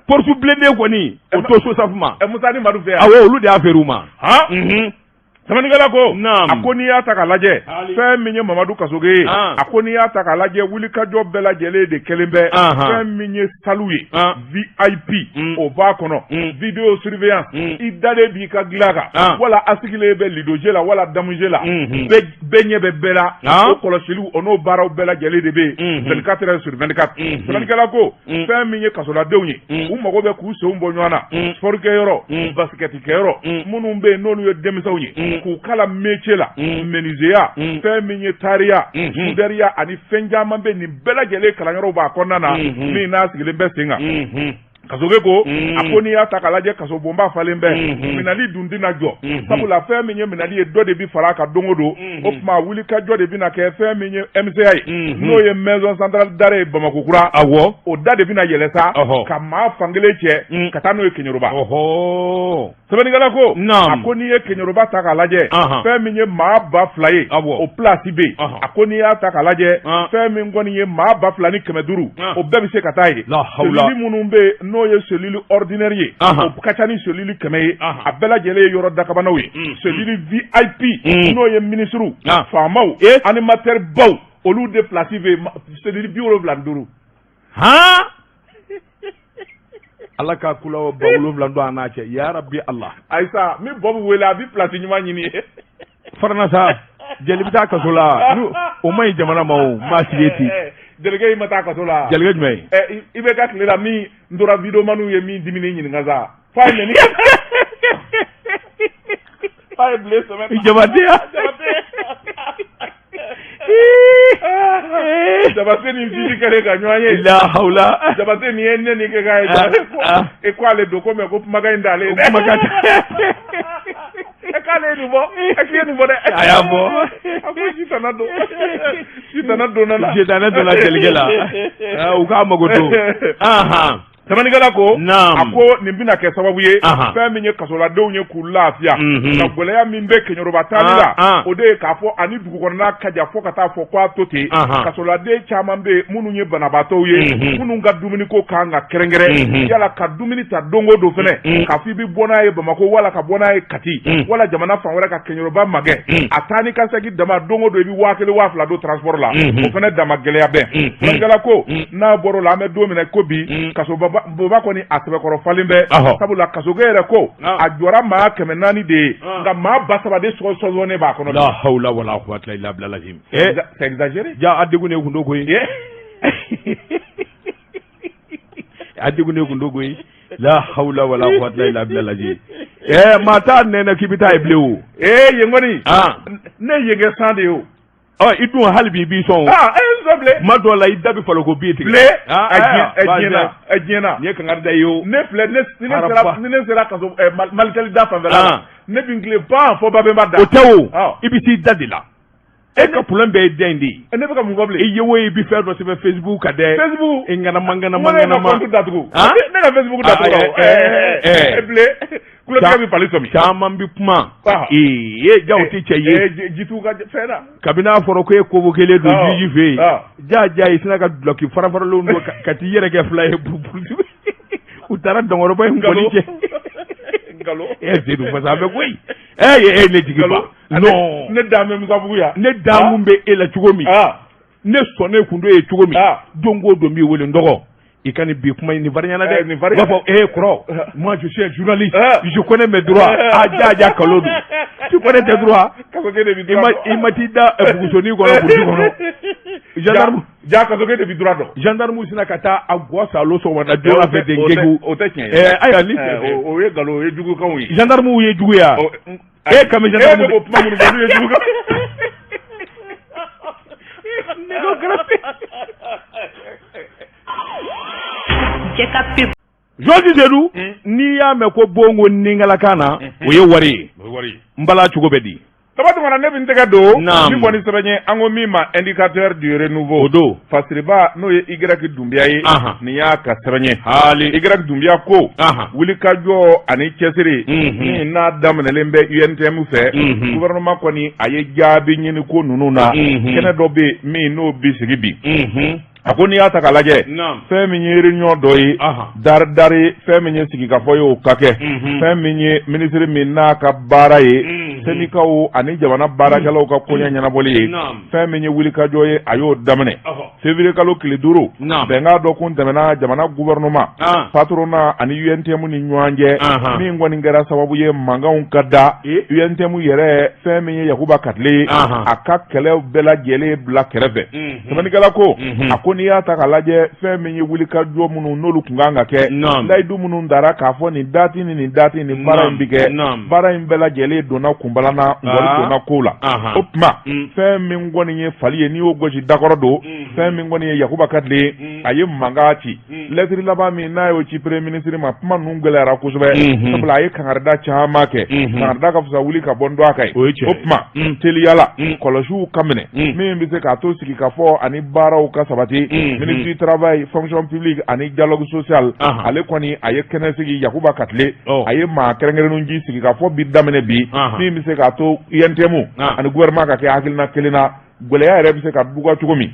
A: Porte blindé kɔni, o to SOSAF ma.
B: Musa ni Madu fɛ yan.
A: Awɔ, olu de y'a feere u ma.
B: Sɛbɛnnikɛla ko, a ko n'i y'a ta k'a lajɛ, fɛn min ye Mamadu Kasoge ye, a ko n'i y'a ta k'a lajɛ, wulikajɔ bɛɛ lajɛlen de kɛlen bɛ. Fɛn min ye salle ye VIP, o b'a kɔnɔ, vidéo surveillance, i dalen b'i ka dilan kan wala a sigilen bɛ lidoje la wala damuje la, bɛɛ ɲɛ bɛ bɛɛ la. O kɔlɔsiliw, o n'o baaraw bɛɛ lajɛlen de bɛ yen 24 heures sur 24. Sɛbɛnnikɛla ko, fɛn min ye kasoladenw ye, u mago bɛ k'u senw bɔ ɲɔgɔn na, sport kɛyɔrɔ, basket kɛyɔrɔ, minnu bɛ yen n'olu ye denmisɛnw ye, k'u kalan métier la, menuisier, fɛn min ye tariya, soudeur, ani fɛn caman bɛ nin bɛɛ lajɛlen kalanyɔrɔw b'a kɔnɔna na, min n'a sigilen bɛ sen kan. Kasoge ko a ko n'i y'a ta k'a lajɛ kasobonba falen bɛ minɛli dun tɛna jɔ sabula fɛn min ye minɛli ye dɔ de bɛ fara a kan don o don o tuma wulikajɔ de bɛna kɛ fɛn min ye MCA ye n'o ye maison centrale d'arrêt ye Bamakɔ kura awɔ o da de bɛna yɛlɛ sa ka maa fankelen cɛ ka taa n'o ye Keɲeroba sɛbɛnnikɛla ko a ko n'i ye Keɲeroba ta k'a lajɛ fɛn min ye maa 2000 ye o place bɛ yen a ko n'i y'a ta k'a lajɛ fɛn min kɔni ye maa 2500 o bɛɛ bɛ se ka taa yen cellule minnu bɛ yen n'o ye cellule ordinaire ye o ka ca ni cellule 100 ye a bɛɛ lajɛlen ye yɔrɔ dakabanaw ye cellule VIP n'o ye minisiriw faamaw animateur baw olu de place bɛ yen cellule 75
A: han ala ka kula 70 don an n'a cɛ yarabi ala
B: ayisa min bɔ wele a bɛ place ɲuman ɲini ye
A: farana sa jeli bɛ taa kaso la o man ɲi jamana ma o maa sigi ten
B: jelikɛ i ma taa kaso la
A: jelikɛ jumɛn
B: ye i bɛ ka tile la min n tora videomaniw ye min diminen ɲininka sa f'a ye nɛni f'a ye bilen sɛbɛn
A: jabatɛ
B: Jabate ni Fifi kɛlen ka ɲɔgɔn ye
A: la hawla
B: Jabate nin ye nɛni kɛ k'a ye e ko ale don ko mais ko kumakan in t'ale ye dɛ
A: kumakan
B: e k'ale ye nin fɔ e k'i ye nin fɔ dɛ
A: a y'a fɔ
B: a ko sitana don sitana donna na
A: sitana donna jelikɛ la u k'a mago don
B: Sɛbɛnnikɛla ko a ko nin bɛna kɛ sababu ye fɛn min ye kasoladenw ye k'u lafiya nka gɛlɛya min bɛ Keɲeroba taali la o de ye k'a fɔ ani dugu kɔnɔna ka jan fo ka taa fɔ k'a to ten kasoladen caman bɛ yen minnu ye banabaatɔw ye minnu ka dumuniko kan ka kɛrɛnkɛrɛn yala ka dumuni ta don o don fana k'a fɔ i bɛ bɔ n'a ye Bamakɔ wala ka bɔ n'a ye Kati wala jamana fan wɛrɛ ka Keɲeroba magɛn a taa ni ka segin dama don o don i bɛ 1000 2000 don transport la o fana dama gɛlɛya bɛ sɛbɛnnikɛla ko n'a bɔr'o la an bɛ don min na ko bi kasobonba kɔni a sɛbɛkɔrɔ falen bɛ sabula kasokɛ yɛrɛ ko a jɔra maa 400 de ye nka maa 3000 de sɔgɔsɔgɔnen b'a kɔnɔ
A: la hawla wala quwwata illa billah lazim
B: c'est exagéré
A: ja a degunnen kun don koyi a degunnen kun don koyi la hawla wala quwwata illa billah lazim maa t'a nɛnɛ k'i bɛ taa yen bilen o
B: ee yen kɔni ne ye yen kɛ san de ye o
A: ɔ i dun hali bi i b'i sɔn o
B: e n sɔn bilen
A: tuma dɔw la i da bɛ falen ko bin tigɛ
B: bilen a diɲɛna a diɲɛna
A: nin ye kangari da ye o
B: ne filɛ ne ni ne sera ni ne sera kaso Malitel da fanfɛla la ne bɛ n tilen pan fo Babemba da
A: o tɛ o i bɛ t'i da de la e ka problème bɛɛ ye da in de ye
B: ne bɛ ka mun fɔ bilen
A: i ye o ye i bɛ fɛn dɔ sɛbɛn Facebook kan dɛ
B: Facebook
A: i ŋanama ŋanama ŋanama
B: ne ka compte datugu ne ka Facebook datugu bilen kulotigɛ bɛ fali sɔmi
A: caman bɛ kuma ee ja o tɛ cɛ ye
B: jitu ka fɛn na
A: kabini a fɔra ko e convoqué len don juge fɛ yen ja ja i sina ka dulɔki farafaralen don ka t'i yɛrɛ kɛ fila ye u taara dɔnkɔrɔba in kɔni cɛ
B: nkalon
A: e Seydou fasa bɛ koyi e e ne jigi ba non
B: ne dan bɛ Musabugu yan
A: ne dan kun bɛ e la cogo min ne sɔnnen kun don e ye cogo min don o don n b'i wele n dɔgɔ i ka nin bi kuma in nin farinyana dɛ
B: nin farinya
A: b'a fɔ eh kɔrɔ moi je suis un journaliste je connais mes droits a ja ja kalon don tu connais tes droits
B: kasokɛ de bi droit
A: dɔn i ma t'i da bugusonin kɔnɔ burusi kɔnɔ gendarme
B: ja kasokɛ de bi droit dɔn
A: gendarme sina ka taa a gɔ salo sɔgɔmada joona fɛ ten gegu
B: o tɛ tiɲɛ ye
A: ayiwa ni
B: o ye nkalon o ye jugukanw ye
A: gendarme ye juguya e kami gendarme
B: e bɛ k'o kuma minnu fɔ olu ye jugukan
A: nɛgɛw kɛrɛfɛ
C: Cɛ ka pub
A: Journaliste Seydou n'i y'a mɛn ko bon ko ninkalakan na o ye wari ye n bala cogo bɛ di
B: Daba Tunkara ne bɛ n tɛgɛ don min bɔ ni sɛbɛn ye an ko min ma indicateur du renouveau
A: o don
B: Fasiriba n'o ye Y Dunbiya ye nin y'a ka sɛbɛn ye haali Y Dunbiya ko wulikajɔ ani cɛsiri min n'a daminɛlen bɛ UNTM fɛ gouvernement kɔni a ye jaabi ɲini ko ninnu na kɛnɛ dɔ bɛ yen min n'o bɛ sigi bi a ko n'i y'a ta k'a lajɛ fɛn min ye réunion dɔ ye dari dari fɛn min ye sigikafɔ ye o ka kɛ fɛn min ye minisiri min n'a ka baara ye sendikaw ani jamana baarakɛlaw ka koɲɛ ɲɛnabɔli ye fɛn min ye wulikajɔ ye a y'o daminɛ février kalo tile 5 bɛnkan dɔ kun tɛmɛna jamana gouvernement patronat ani UNTM ni ɲɔgɔn cɛ min kɔni kɛra sababu ye mankanw ka da UNTM yɛrɛ fɛn min ye Yakuba Katile ye a ka kɛlɛw bɛɛ lajɛlen bila kɛrɛfɛ sɛbɛnnikɛla ko a ko n'i y'a ta k'a lajɛ fɛn min ye wulikajɔ minnu n'olu tun kan ka kɛ layidu minnu dara k'a fɔ nin dati ni nin dati nin baara in bɛ kɛ baara in bɛɛ lajɛlen donna kunba balanna ngɔli donna kow la. O tuma fɛn min kɔni ye fali ye, n'i y'o gosi dakɔrɔ don. Fɛn min kɔni ye Yakuba Katile ye, a ye mankan ci. Lɛtiri laban min n'a y'o ci premier ministre ma, kuma ninnu gɛlɛyara kosɛbɛ, sabula a ye kangarida caman kɛ. Kangarida ka fisa wuli ka bɔ n dɔn a kan ye. O tuma teliyala kɔlɔsiw ka minɛ min bɛ se k'a to sigikafɔ ani baaraw ka sabati. Ministre du travail, fonction publique ani dialogue social, ale kɔni a ye kɛnɛ sigi. Yakuba Katile, a ye maa kɛrɛnkɛrɛnnenw ci. Sigikafɔ bi daminɛ bi, min bɛ se k'a to UNTM ani gouvernement ka kɛ hakilina kelen na, gɛlɛya yɛrɛ bɛ se ka duga cogo min,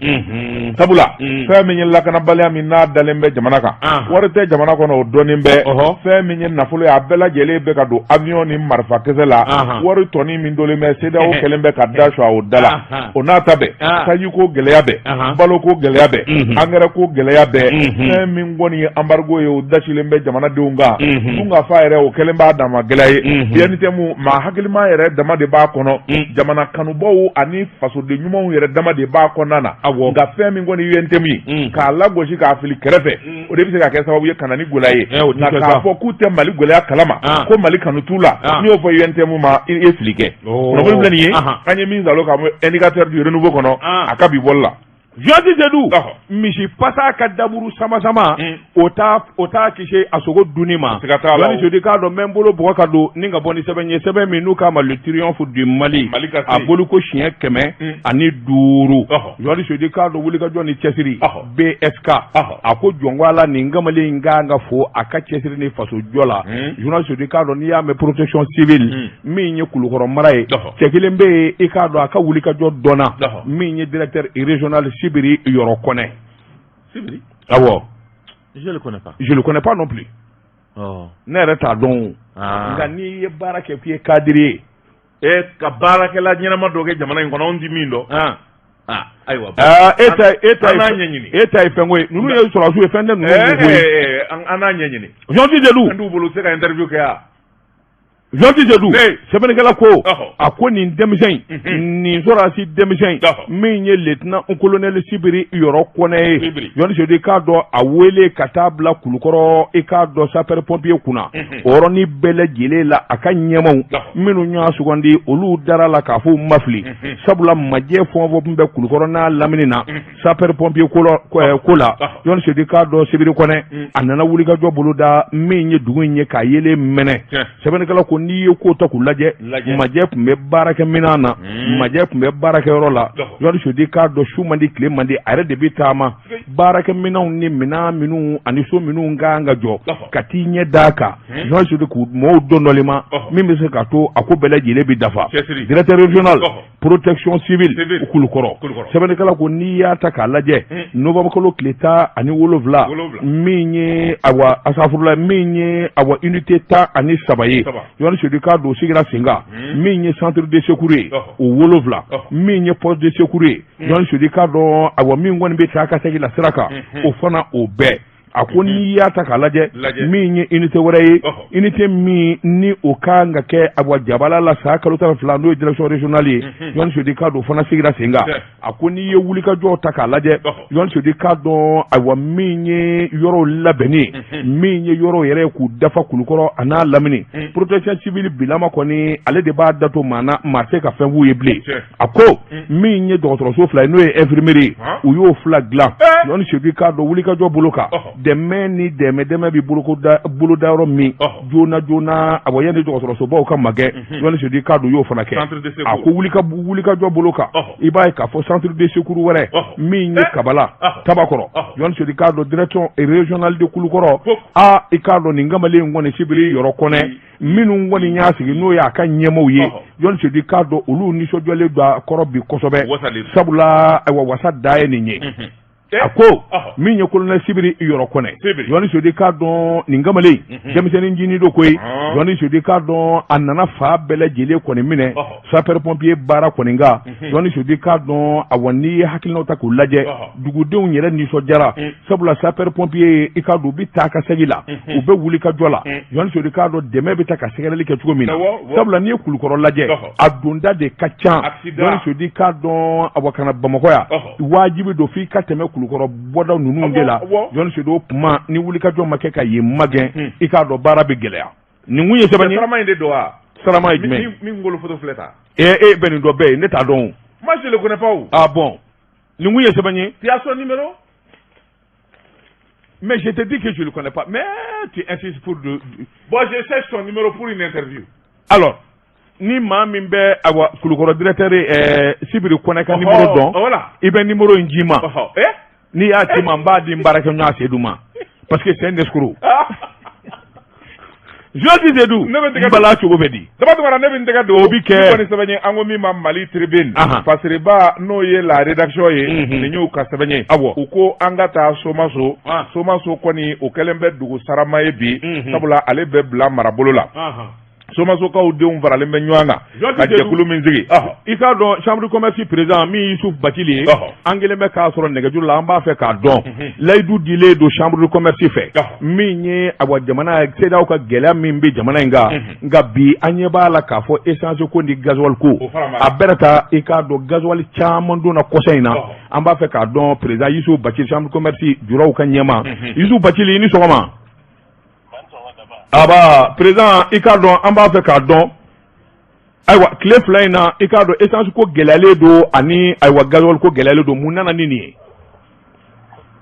B: sabula fɛn min ye lakanabaliya min n'a dalen bɛ jamana kan, wari tɛ jamana kɔnɔ, o dɔnnen bɛ. Fɛn min ye nafolo ye, a bɛɛ lajɛlen bɛ ka don avion ni marifakisɛ la. Wari tɔnin min dolen bɛ CEDEAO kɛlen bɛ ka da su o da la. O n'a ta bɛɛ, sanjiko gɛlɛya bɛɛ, baloko gɛlɛya bɛɛ, angɛrɛ ko gɛlɛya bɛɛ, fɛn min kɔni ye embargo ye, o dasilen bɛ jamanadenw kan. Dunkafa yɛrɛ, o kɛlen b'a dama gɛlɛya ye. UNTM, maa hakilima yɛrɛ dama de b'a kɔnɔ, jamana kanubaw ani fasoden ɲumanw yɛrɛ dama de b'a kɔnɔna na. Nka fɛn min kɔni UNTM ye, k'a lagosi k'a fili kɛrɛfɛ, o de bɛ se ka kɛ sababu ye ka na ni gɛlɛya ye. Nka k'a fɔ k'u tɛ Mali gɛlɛya kalama, ko Mali kanu t'u la, n'i y'o fɔ UNTM ma, i ye fili kɛ. Kunnafoni filɛ nin ye, an ye min salo ka bɔ Indicateur du renouveau kɔnɔ, a ka bi bɔli la.
A: Journaliste Seydou, misi pasa ka daburu sama sama, o t'a kisi a sogo dunni ma. Journaliste Seydou k'a dɔn, n bɛ n bolo bugɔ ka don ni ka bɔ ni sɛbɛn ye, sɛbɛn min n'u k'a ma Le Triomphe du Mali, a boli ko siɲɛ 105. Journaliste Seydou k'a dɔn, wulikajɔ ni cɛsiri BSK, a ko jɔnko ala, nin kamalen in kan ka fo a ka cɛsiri ni faso jɔ la. Journaliste Seydou k'a dɔn, n'i y'a mɛn protection civile, min ye Kulukɔrɔ mara ye, cɛ kelen bɛ yen, i k'a dɔn a ka wulikajɔ dɔnna, min ye directeur régional Sibiri Yɔrɔ Kɔnɛ.
E: Sibiri?
A: Awɔ.
E: Je le connais pas.
A: Je le connais pas non plus. Ne yɛrɛ t'a dɔn. Nka n'i ye baara kɛ k'i ye cadre ye.
B: E ka baarakɛla ɲɛnama dɔ kɛ jamana in kɔnɔ, anw ti min dɔn. Ayiwa.
A: E ta e ta
B: An n'a ɲɛɲini.
A: E ta ye fɛn ko ye. Ninnu ye sɔrɔdasiw ye, fɛn tɛ ninnu ko ye.
B: An n'a ɲɛɲini.
A: Journaliste Seydou.
B: An t'u bolo, u tɛ se ka interview kɛ yan.
A: Journaliste Seydou, sɛbɛnnikɛla ko, a ko nin denmisɛn in, nin sɔrɔdasi denmisɛn in min ye lieutenant colonel Sibiri Yɔrɔ Kɔnɛ ye, Journaliste Seydou k'a dɔn, a wele ka taa bila Kulukɔrɔ, i k'a dɔn sapeur pompier kunna, o yɔrɔnin bɛɛ lajɛlen la, a ka ɲɛmaw minnu y'a sugandi, olu dara la k'a fɔ u ma fili, sabula majɛ fɛn o fɛn tun bɛ Kulukɔrɔ n'a lamini na sapeur pompier ko la, Journaliste Seydou k'a dɔn, Sibiri Kɔnɛ a nana wulikajɔ boloda min ye dugu in ye k'a yelen mɛnɛ. Sɛbɛnnikɛla ko n'i ye ko ta k'u lajɛ, majɛ tun bɛ baarakɛminɛn na, majɛ tun bɛ baarakɛyɔrɔ la. Journaliste Seydou k'a dɔn, su man di, tile man di, a yɛrɛ de bɛ taama baarakɛminɛnw ni minɛn minnu ani so minnu ka kan ka jɔ, ka t'i ɲɛ d'a kan. Journaliste Seydou k'u mɔgɔw dɔn dɔɔni ma min bɛ se k'a to a ko bɛɛ lajɛlen bɛ dafa. Directeur régional protection civile Kulukɔrɔ, sɛbɛnnikɛla ko n'i y'a ta k'a lajɛ, novembre kalo tile 17, min ye awa asafurula, min ye awa unité 13 ye, Journaliste Seydou k'a dɔn, o sigira sen kan, min ye centre de secours ye, o 7, min ye poste de secours ye, Journaliste Seydou k'a dɔn, awa min kɔni bɛ taa ka segin la sira kan, o fana o bɛɛ. A ko n'i y'a ta k'a lajɛ, min ye unité wɛrɛ ye, unité min ni o kan ka kɛ awa jabala la san kalo 12, n'o ye direction régionale ye, Journaliste Seydou k'a dɔn, o fana sigira sen kan. A ko n'i ye wulikajɔw ta k'a lajɛ, Journaliste Seydou k'a dɔn, ayiwa min ye yɔrɔw labɛnni ye, min ye yɔrɔw yɛrɛ k'u dafa Kulukɔrɔ a n'a lamini, protection civile bilama kɔni, ale de b'a da to maa na, maa tɛ ka fɛn f'u ye bilen. A ko min ye dɔgɔtɔrɔso 2 ye, n'o ye infirmerie ye, u y'o 2 dilan. Journaliste Seydou k'a dɔn, wulikajɔ bolo kan, dɛmɛ ni dɛmɛ bɛ boloda yɔrɔ min joona joona, awa yanni dɔgɔtɔrɔsobaw ka magɛn, Journaliste Seydou k'a dɔn, u y'o fana kɛ. A ko wulikajɔ bolo kan, i b'a ye k'a fɔ centre de secours wɛrɛ min ye Kabala Tabakɔrɔ, Journaliste Seydou k'a dɔn, direction régionale de Kulukɔrɔ, aa i k'a dɔn nin kamalen in kɔni Sibiri Yɔrɔ Kɔnɛ, minnu kɔni y'a sigi n'o y'a ka ɲɛmaaw ye, Journaliste Seydou k'a dɔn, olu nisɔndiyalen don a kɔrɔ bi kosɛbɛ, sabula ayiwa wasa da ye nin ye. A ko min ye colonel Sibiri Yɔrɔ Kɔnɛ, Journaliste Seydou k'a dɔn, nin kamalen denmisɛnnin jinin don koyi. Journaliste Seydou k'a dɔn, a nana fa bɛɛ lajɛlen kɔni minɛ sapeur pompier baara kɔni kan. Journaliste Seydou k'a dɔn, awa n'i ye hakilinaw ta k'u lajɛ, dugudenw yɛrɛ nisɔndiyara, sabula sapeur pompier, i k'a dɔn, u bɛ taa ka segin la, u bɛ wuli ka jɔ la. Journaliste Seydou k'a dɔn, dɛmɛ bɛ taa ka sɛgɛrɛli kɛ cogo min na, sabula n'i ye Kulukɔrɔ lajɛ, a donda de ka ca. Journaliste Seydou k'a dɔn, awa ka na Bamakɔ yan, wajibi don f'i ka tɛmɛ Kulukɔrɔ bɔda ninnu de la. Journaliste Seydou, o kuma ni wulikajɔ ma kɛ ka yen magɛn, i k'a dɔn baara bɛ gɛlɛya. Nin kun ye sɛbɛn ye.
B: Sarama in de don wa?
A: Sarama ye jumɛn ye?
B: Min kunkolo photo filɛ tan.
A: E bɛ nin dɔn bɛɛ ye, ne t'a dɔn o.
B: Moi, je le connais pas o.
A: Ah bon, nin kun ye sɛbɛn ye.
B: Tu as son numéro?
A: Mais je te dis que je le connais pas, mais tu insistes pour de.
B: Bon, je cherche son numéro pour une interview.
A: Alors, ni maa min bɛ, awa, Kulukɔrɔ directeur Sibiri Kɔnɛ ka numéro dɔn,
B: voilà.
A: i bɛ numéro in di n ma.
B: Eh?
A: N'i y'a ci ma, n b'a di n baarakɛɲɔgɔn Seydou ma, parce que c'est un escroc. Journaliste Seydou,
B: Ne bɛ n tɛgɛ
A: n bala cogo bɛ di?
B: Daba Tunkara, ne bɛ n tɛgɛ don.
A: O bi kɛ.
B: Ni kɔni sɛbɛn ye, an ko min ma Mali Tribune. Fasiriba, n'o ye la rédaction ye. Nin y'u ka sɛbɛn ye. U ko an ka taa Somaso. Somaso kɔni, o kɛlen bɛ dugu sarama ye bi. Sabula ale bɛ bila marabolo la. Somasokaw denw faralen bɛ ɲɔgɔn kan ka jɛkulu min sigi.
A: I k'a dɔn, chambre de commerce président min Yusuf Bacili ye, an kɛlen bɛ k'a sɔrɔ nɛgɛjuru la. An b'a fɛ k'a dɔn, layidu dilen don chambre de commerce fɛ min ye, awa, jamana CEDEAO ka gɛlɛya min bɛ jamana in kan. Nka bi, an ɲɛ b'a la k'a fɔ essence ko ni gasoil ko, a bɛrɛ ta. I k'a dɔn, gasoil caman donna kɔsa in na. An b'a fɛ k'a dɔn, président Yusuf Bacili, chambre de commerce juraw ka ɲɛma, Yusuf Bacili, i ni sɔgɔma. Aba, président, i k'a dɔn, an b'a fɛ k'a dɔn, ayiwa, tile 2 in na, i k'a dɔn, essence ko gɛlɛyalen don ani, ayiwa, gasoil ko gɛlɛyalen don. Mun nana ni nin ye?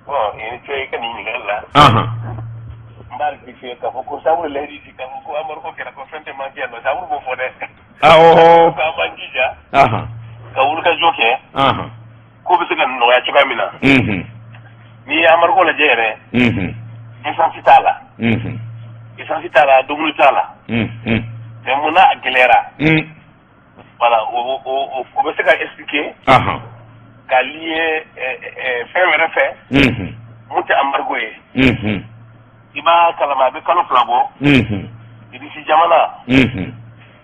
F: Bon, i ni ce i ka nin ɲininkali la. N b'a rectifier k'a fɔ ko chambre layidu di k'a fɔ ko embargo kɛra, ko fɛn tɛ manqué yan nɔ. Chambre b'o fɔ dɛ. K'an b'an jija ka wulikajɔ kɛ ko bɛ se ka nɔgɔya cogoya min na. N'i ye embargo lajɛ yɛrɛ, essence t'a la. Essence t'a la, dumuni t'a la. Mais mun na a gɛlɛyara? Voilà, o bɛ se ka expliquer ka lier fɛn wɛrɛ fɛ mun tɛ embargo ye. I b'a kalama, a bɛ kalo 2 bɔ, Irisi jamana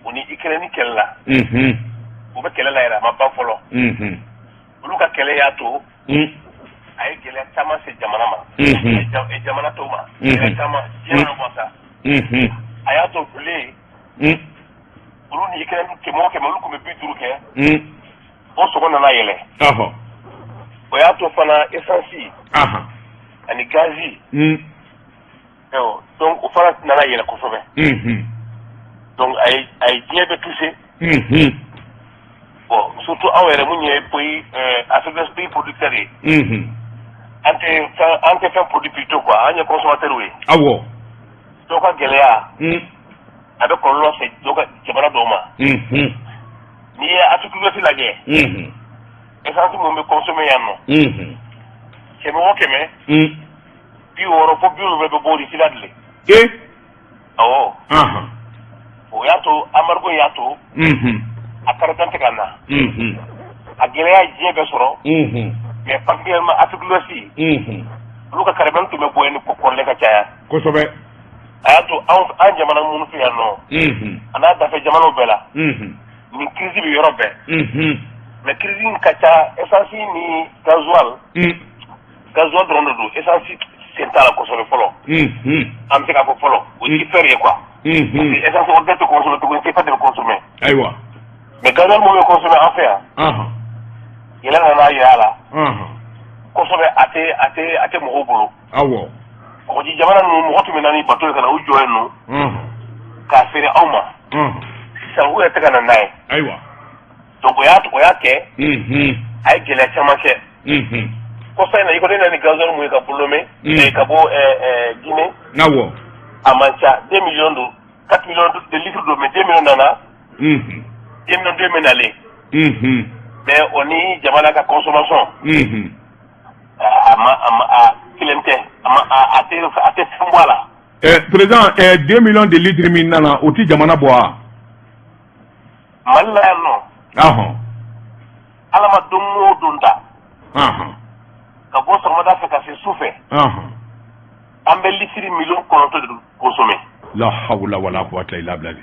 F: o ni Ukraine kɛlɛ la. U bɛ kɛlɛ la yɛrɛ, a ma ban fɔlɔ. Olu ka kɛlɛ y'a to a ye gɛlɛya caman se jamana ma, jamana tɔw ma, gɛlɛya caman diɲɛ bɔ sa. A y'a to blé, olu ni Ukraine 100 o 100, olu tun bɛ 50 kɛ, o sɔngɔ nana yɛlɛ. O y'a to fana essence ani gazi, donc o fana nana yɛlɛ kosɛbɛ. Donc a ye diɲɛ bɛɛ touché. Bon, surtout anw yɛrɛ mun ye pays, Afrique, pays producteur ye, an tɛ fɛn produit plutôt quoi, an ye consommateur ye. Dɔw ka gɛlɛya, a bɛ kɔlɔlɔ se dɔw ka jamana dɔw ma. N'i ye Afrique lajɛ, essence mun bɛ consommer yan nɔ, 100 o 100, 60 fo 70 bɛ bɔ Russie la de. Awɔ. O y'a to embargo y'a to a carburant tɛ ka na. A gɛlɛya ye diɲɛ bɛɛ sɔrɔ, mais particulièrement Afrique de l'Ouest, olu ka carburant tun bɛ bɔ yen ni kɔrɔlen ka caya. A y'a to an jamana minnu fɛ yan nɔ, a n'a dafɛ jamanaw bɛɛ la, nin crise bɛ yɔrɔ bɛɛ. Mais crise in ka ca essence ni gasoil, gasoil dɔrɔn de don, essence sen t'a la kosɛbɛ fɔlɔ. An bɛ se k'a fɔ fɔlɔ o ye super ye quoi, parce que essence o bɛɛ tɛ consommer tuguni, super de bɛ consommer. Mais gasoil mun bɛ consommer an fɛ yan, yɛlɛ nana yira a la kosɛbɛ, a tɛ mɔgɔw bolo. Kɔgɔji jamana ninnu, mɔgɔ tun bɛ na ni bateau ye ka na u jɔ yen nɔ k'a feere aw ma. Sisan u yɛrɛ tɛ ka na n'a ye. Donc o y'a kɛ a ye gɛlɛya caman kɛ. Kɔsa in na, i ko ne na ni gasoil mun ye ka bɔ Lomé, ka bɔ Guinée, a man ca, 2 millions don, 4 millions de litres don, mais 2 millions nana, 2 millions 2 bɛ nalen. Mais o ni jamana ka consommation, a ma a kelen tɛ, a ma a tɛ fɛn bɔ a la.
A: Président, 2 millions de litres min nana, o ti jamana bɔ wa?
F: Mali la yan nɔ, ala ma don o don ta, ka bɔ sɔgɔmada fɛ ka se su fɛ, an bɛ litiri 9 millions de consommer.
A: La hawla wala quwwata illa billah.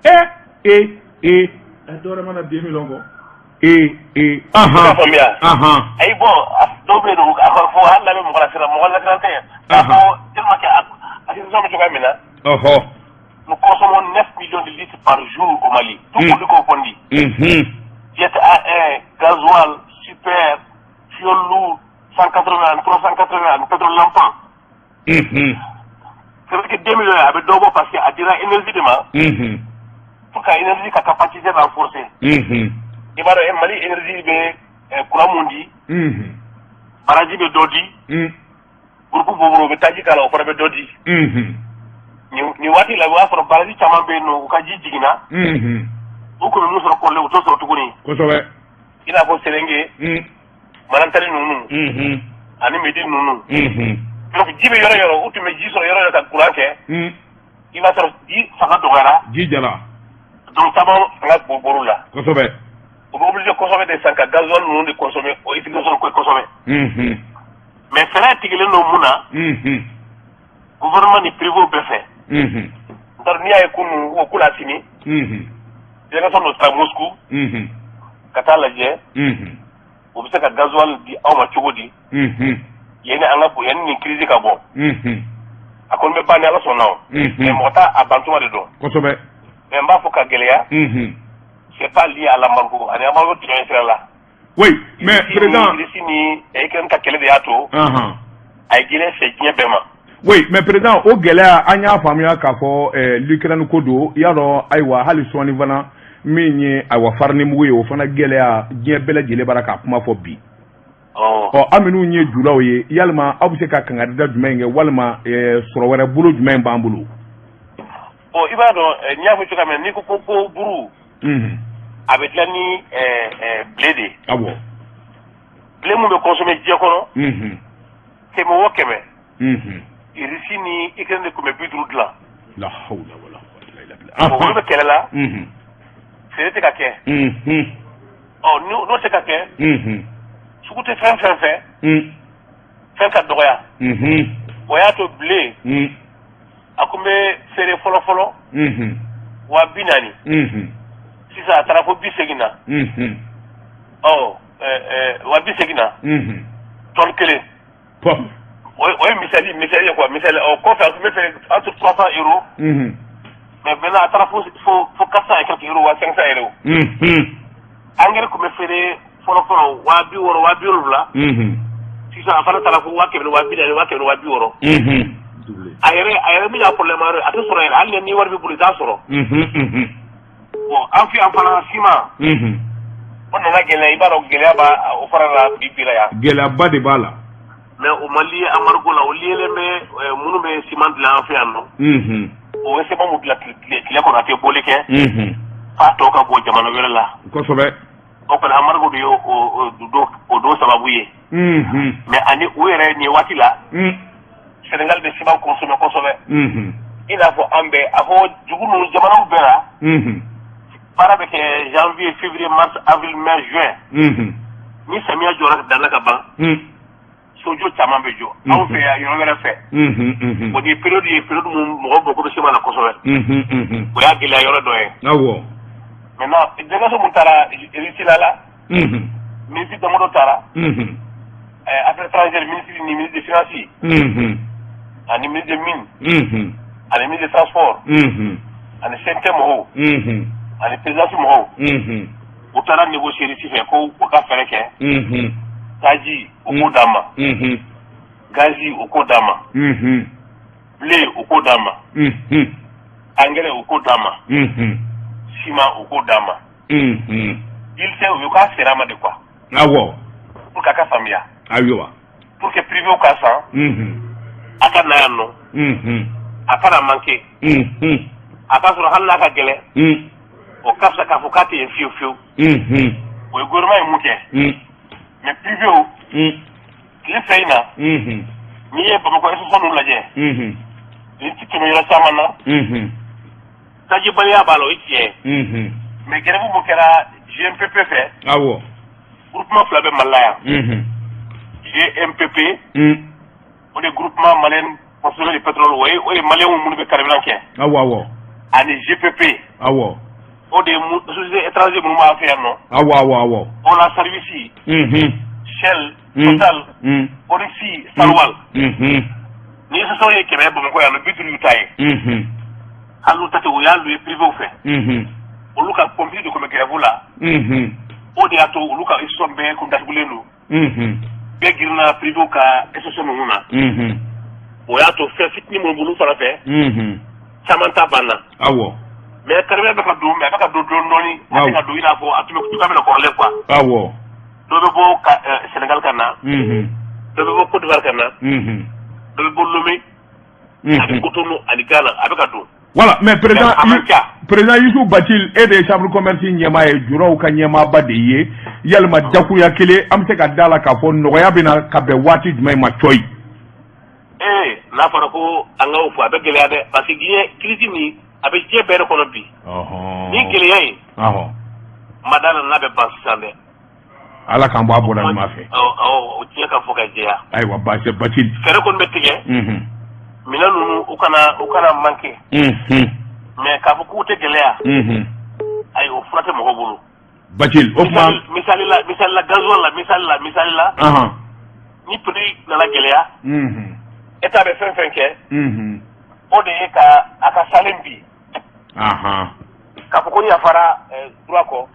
A: Eh eh eh.
B: Dɔ wɛrɛ mana 2 millions kɔ.
A: Eh eh.
F: I y'a faamuya? Ayi, bon, dɔw bɛ yen nɔ, a ka fɔ hali n'a bɛ mɔgɔ lasiran, mɔgɔ lasiran tɛ, k'a fɔ tellement que a situation bɛ cogoya min na. Nous consommons 9 millions de litres par jour au Mali, tout produit confondu. Jet A1, gasoil, super, fuel lourd, 180, 380, pétrole lampant. C'est vrai que 2 millions, a bɛ dɔ bɔ parce que a dira énergie de ma. Pour ka énergie ka capacité renforcer. I b'a dɔn, Mali énergie bɛ courant mun di, barrage bɛ dɔ di, groupe Boboro, u bɛ taji k'a la, o fana bɛ dɔ di. Nin waati la, o y'a sɔrɔ barrage caman bɛ yen nɔ, u ka ji jiginna. U tun bɛ mun sɔrɔ kɔrɔlen, u t'o sɔrɔ tuguni. I n'a fɔ Selenge, Manantali ninnu ani Midi ninnu. Donc ji bɛ yɔrɔ yɔrɔ, u tun bɛ ji sɔrɔ yɔrɔ yɔrɔ ka courant kɛ, i b'a sɔrɔ ji fanga dɔgɔyara.
A: Ji jara.
F: Donc caman fanga bɔr'u la. U bɛ obligé kosɛbɛ de san ka gasoil ninnu de consommer, o utilisation ko kosɛbɛ. Mais fɛɛrɛ tigɛlen don mun na? Gouvernement ni privé bɛɛ fɛ. N t'a dɔn n'i y'a ye kunun o ko la, sini délégation dɔ taara Moscou ka taa lajɛ u bɛ se ka gasoil di aw ma cogo di, yanni an ka yanni nin crise ka bɔ. A kɔni bɛ ban ni Ala sɔnna o, mais mɔgɔ t'a a bantuma de dɔn. Mais n b'a fɔ ka gɛlɛya, c'est pas lié à l'embargo, ani embargo tigɛ sira la.
A: Oui, mais président,
F: Russie ni Ukraine ka kɛlɛ de y'a to a ye gɛlɛya se diɲɛ bɛɛ ma.
A: Oui, mais président, o gɛlɛya, an y'a faamuya k'a fɔ l'Ukraine ko don. I y'a dɔn, ayiwa, hali sɔɔni fana, min ye ayiwa farini mugu ye, o fana gɛlɛya, diɲɛ bɛɛ lajɛlen b'ara k'a kuma fɔ bi. Ɔ, an minnu ye julaw ye, yalima aw bɛ se ka kangarida jumɛn kɛ, walima sɔrɔ wɛrɛ bolo jumɛn b'an bolo?
F: Bon, i b'a dɔn, n'i y'a fɔ cogoya min na, n'i ko buru, a bɛ dilan ni blé de ye. Blé mun bɛ consommer diɲɛ kɔnɔ, 100 o 100, Russie ni Ukraine de tun bɛ 50 dilan.
A: La hawla wala quwwata illa billah.
F: Bon, olu bɛ kɛlɛ la, feere tɛ ka kɛ. Ɔ, n'o tɛ ka kɛ, sugu tɛ fɛn fɛn fɛ, fɛn ka dɔgɔya. O y'a to blé, a kun bɛ feere fɔlɔ fɔlɔ 40 000. Sisan a taara fo 80 na. Ɔ, 80 000 na tɔni kelen. O ye misali ye quoi, misali. Ɔ, kɔfɛ a tun bɛ feere entre 300 euros, mais maintenant a taara fo 400 et quelques euros, wa 500 euros. Engrais tun bɛ feere fɔlɔ fɔlɔ 60 000, 70 000. Sisan a fana taara fo 140 000, 140 000, 160 000. A yɛrɛ min y'a problème yɔrɔ ye, a tɛ sɔrɔ yɛrɛ, hali ni wari b'i bolo, i t'a sɔrɔ. Bon, an fɛ yan fana, ciment, o nana gɛlɛya. I b'a dɔn, gɛlɛya b'a o fana la bi bi la yan.
A: Gɛlɛyaba de b'a la.
F: Mais o ma lié embargo la, o liélen bɛ minnu bɛ ciment dilan an fɛ yan nɔ. O bɛ ciment mun dilan tile kɔnɔ, a tɛ bɔli kɛ f'a tɔ ka bɔ jamana wɛrɛ la. O kɔni, embargo de ye o don sababu ye. Mais ani u yɛrɛ, nin waati la, Sénégal bɛ ciment consommer kosɛbɛ. I n'a fɔ an bɛɛ, a fɔ dugu ninnu, jamanaw bɛɛ la, baara bɛ kɛ janvier, février, mars, avril, mai, juin. Ni samiya jɔra danna ka ban, sojɔ caman bɛ jɔ anw fɛ yan, yɔrɔ wɛrɛ fɛ. O de ye période ye, période mun mɔgɔw mako bɛ ciment na kosɛbɛ. O y'a gɛlɛya yɔrɔ dɔ ye. Maintenant, délégation mun taara Russie la, ministre damadɔ taara, affaires étrangères ministre ni ministre des finances ani ministre des mines ani ministre des transports ani CNT mɔgɔw ani présidence mɔgɔw, u taara négocier Russie fɛ ko u ka fɛɛrɛ kɛ, taji u k'o d'an ma, gazi u k'o d'an ma, blé u k'o d'an ma, engrais u k'o d'an ma, ciment u k'o d'an ma. Il tɛ u k'a feere an ma de quoi. Pour que a ka faamuya. Pour que privé ka san, a ka na yan nɔ, a kana manquer. A ka sɔrɔ hali n'a ka gɛlɛn, o ka fisa k'a fɔ k'a tɛ yen fiyewu fiyewu. O ye gouvernement ye mun kɛ. Mais privé o, tile fɛ in na, n'i ye Bamakɔ station ninnu lajɛ, ni ti tɛmɛ yɔrɔ caman na, tajibaliya b'a la, o ye tiɲɛ ye. Mais grève mun kɛra GMPP fɛ, groupement fila bɛ Mali la yan. GMPP, o de Groupement malien consommateur de pétrole, o ye maliyɛnw minnu bɛ carburant kɛ.
A: Awɔ awɔ.
F: Ani GPP. O de ye société étranger minnu b'an fɛ yan nɔ.
A: Awɔ awɔ awɔ.
F: Ola Service, Shell, Total, Oryx, Sarwal. Ni station ye 100 Bamakɔ yan nɔ, 50 y'u ta ye. Hali n'u ta tɛ, u y'a louer privé fɛ. Olu ka pompiers de tun bɛ grève la. O de y'a to olu ka station bɛɛ kun datugulen don. Bɛɛ girinna privé ka station ninnu na. O y'a to fɛn fitinin minnu b'olu fana fɛ, caman ta banna. Mais Mais carburant bɛ ka don, mais a bɛ ka don dɔɔni dɔɔni. A bɛ ka don i n'a fɔ a tun bɛ cogoya min na kɔrɔlen quoi. Dɔ bɛ bɔ ka Sénégal ka na. Dɔ bɛ bɔ Côte d'Ivoire ka na. Dɔ bɛ bɔ Lomé. Ani Cotonou ani Ghana, a bɛ ka don.
A: Voilà, mais président président Youssouf Bathily, e de ye chambre commerce ɲɛmaa ye, juraw ka ɲɛmaaba de ye. Yalima dakuya kelen, an bɛ se ka da la k'a fɔ nɔgɔya bɛ na ka bɛn waati jumɛn ma cɔyi?
F: Ee, n'a fɔra ko an k'o fɔ, a bɛ gɛlɛya dɛ, parce que diɲɛ crise nin, a bɛ diɲɛ bɛɛ de kɔnɔ bi. Ni gɛlɛya in ma da la n'a bɛ ban sisan dɛ.
A: Ala k'an bɔ a bɔda ɲuman fɛ.
F: Awɔ, diɲɛ ka fɔ ka jɛya.
A: Ayiwa, baasi Bathily.
F: Fɛɛrɛ kɔni bɛ tigɛ. Minɛn ninnu, u kana manquer. Mais k'a fɔ k'u tɛ gɛlɛya. Ayi, o fura tɛ mɔgɔ bolo.
A: Bathily, o tuma.
F: Misali la, gasoil la, misali la. Ni prix nana gɛlɛya. État bɛ fɛn fɛn kɛ. O de ye ka a ka salen bi. K'a fɔ ko yafara droit kɔ.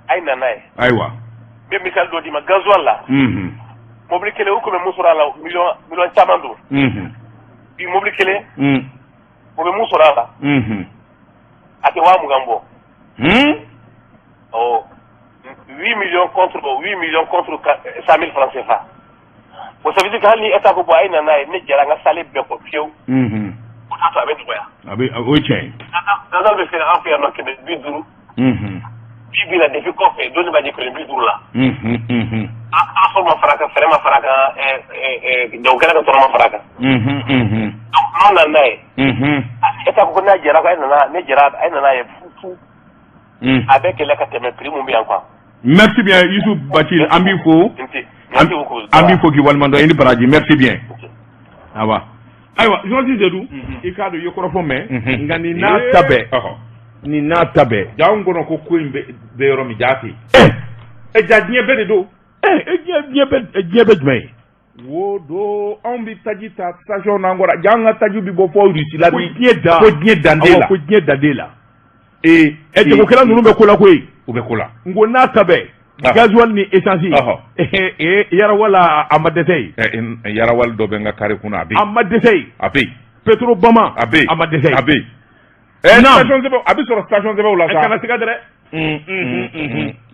F: A ye na n'a ye.
A: Ayiwa.
F: N bɛ misali dɔ d'i ma gasoil la. Mobili kelen, u tun bɛ mun sɔrɔ a la, miliyɔn caman don. Bi, mobili kelen, o bɛ mun sɔrɔ a la, a tɛ 20 000 bɔ. Ɔ 8 millions contre 8 millions contre 100 000 francs CFA. Bon, ça veut dire que hali ni État ko bon, a ye na n'a ye, ne jɛra an ka salen bɛɛ kɔ fiyewu. O t'a to a bɛ nɔgɔya.
A: A bɛ, o ye tiɲɛ ye.
F: Gasoil bɛ feere an fɛ yan nɔ 150. Bi bi la, depuis kɔfɛ don b'a jɛ 150 la. Transport ma fara a kan, fɛrɛ ma fara a kan, jagokɛla ka tɔnɔ ma fara a kan. Donc n'o nana n'a ye. État ko n'a jɛra ko a ye nana, ne jɛra, a ye na n'a ye fu fu. A bɛ gɛlɛya ka tɛmɛ prix mun bɛ yan quoi.
A: Merci bien, Youssouf Bathily, an b'i fo. An b'i fo k'i waleɲuman dɔn, i ni baraji, merci bien. Awa. Ayiwa, journaliste Seydou, i k'a dɔn i ye kɔrɔfɔ mɛn, nka nin n'a ta bɛɛ, nin n'a ta bɛɛ.
B: Ja, anw kɔnɔ ko in bɛ yɔrɔ min, ja tɛ yen. Ɛ, ja diɲɛ bɛɛ de don.
A: Ɛ, diɲɛ bɛɛ jumɛn ye?
B: Wo do, anw bɛ taji ta station n'an kɔrɔ, ja an ka taji bɛ bɔ fɔ Russie la.
A: Ko diɲɛ dan.
B: Ko diɲɛ danden la.
A: Ko diɲɛ danden la.
B: Ee.
A: Ɛ, jagokɛla ninnu bɛ ko la koyi.
B: U bɛ ko la.
A: N ko n'a ta bɛɛ, gasoil ni essence. Ee, yarawala a ma dɛsɛ
B: yen. Yarawali dɔ bɛ n ka carré kunna, a bɛ
A: yen. A ma dɛsɛ yen.
B: A bɛ yen.
A: Petro Bama.
B: A bɛ yen.
A: A ma dɛsɛ yen.
B: A bɛ yen. Ɛ, station sɛbɛn, a bɛ sɔrɔ station sɛbɛnw la
A: sa. Kana siga dɛ.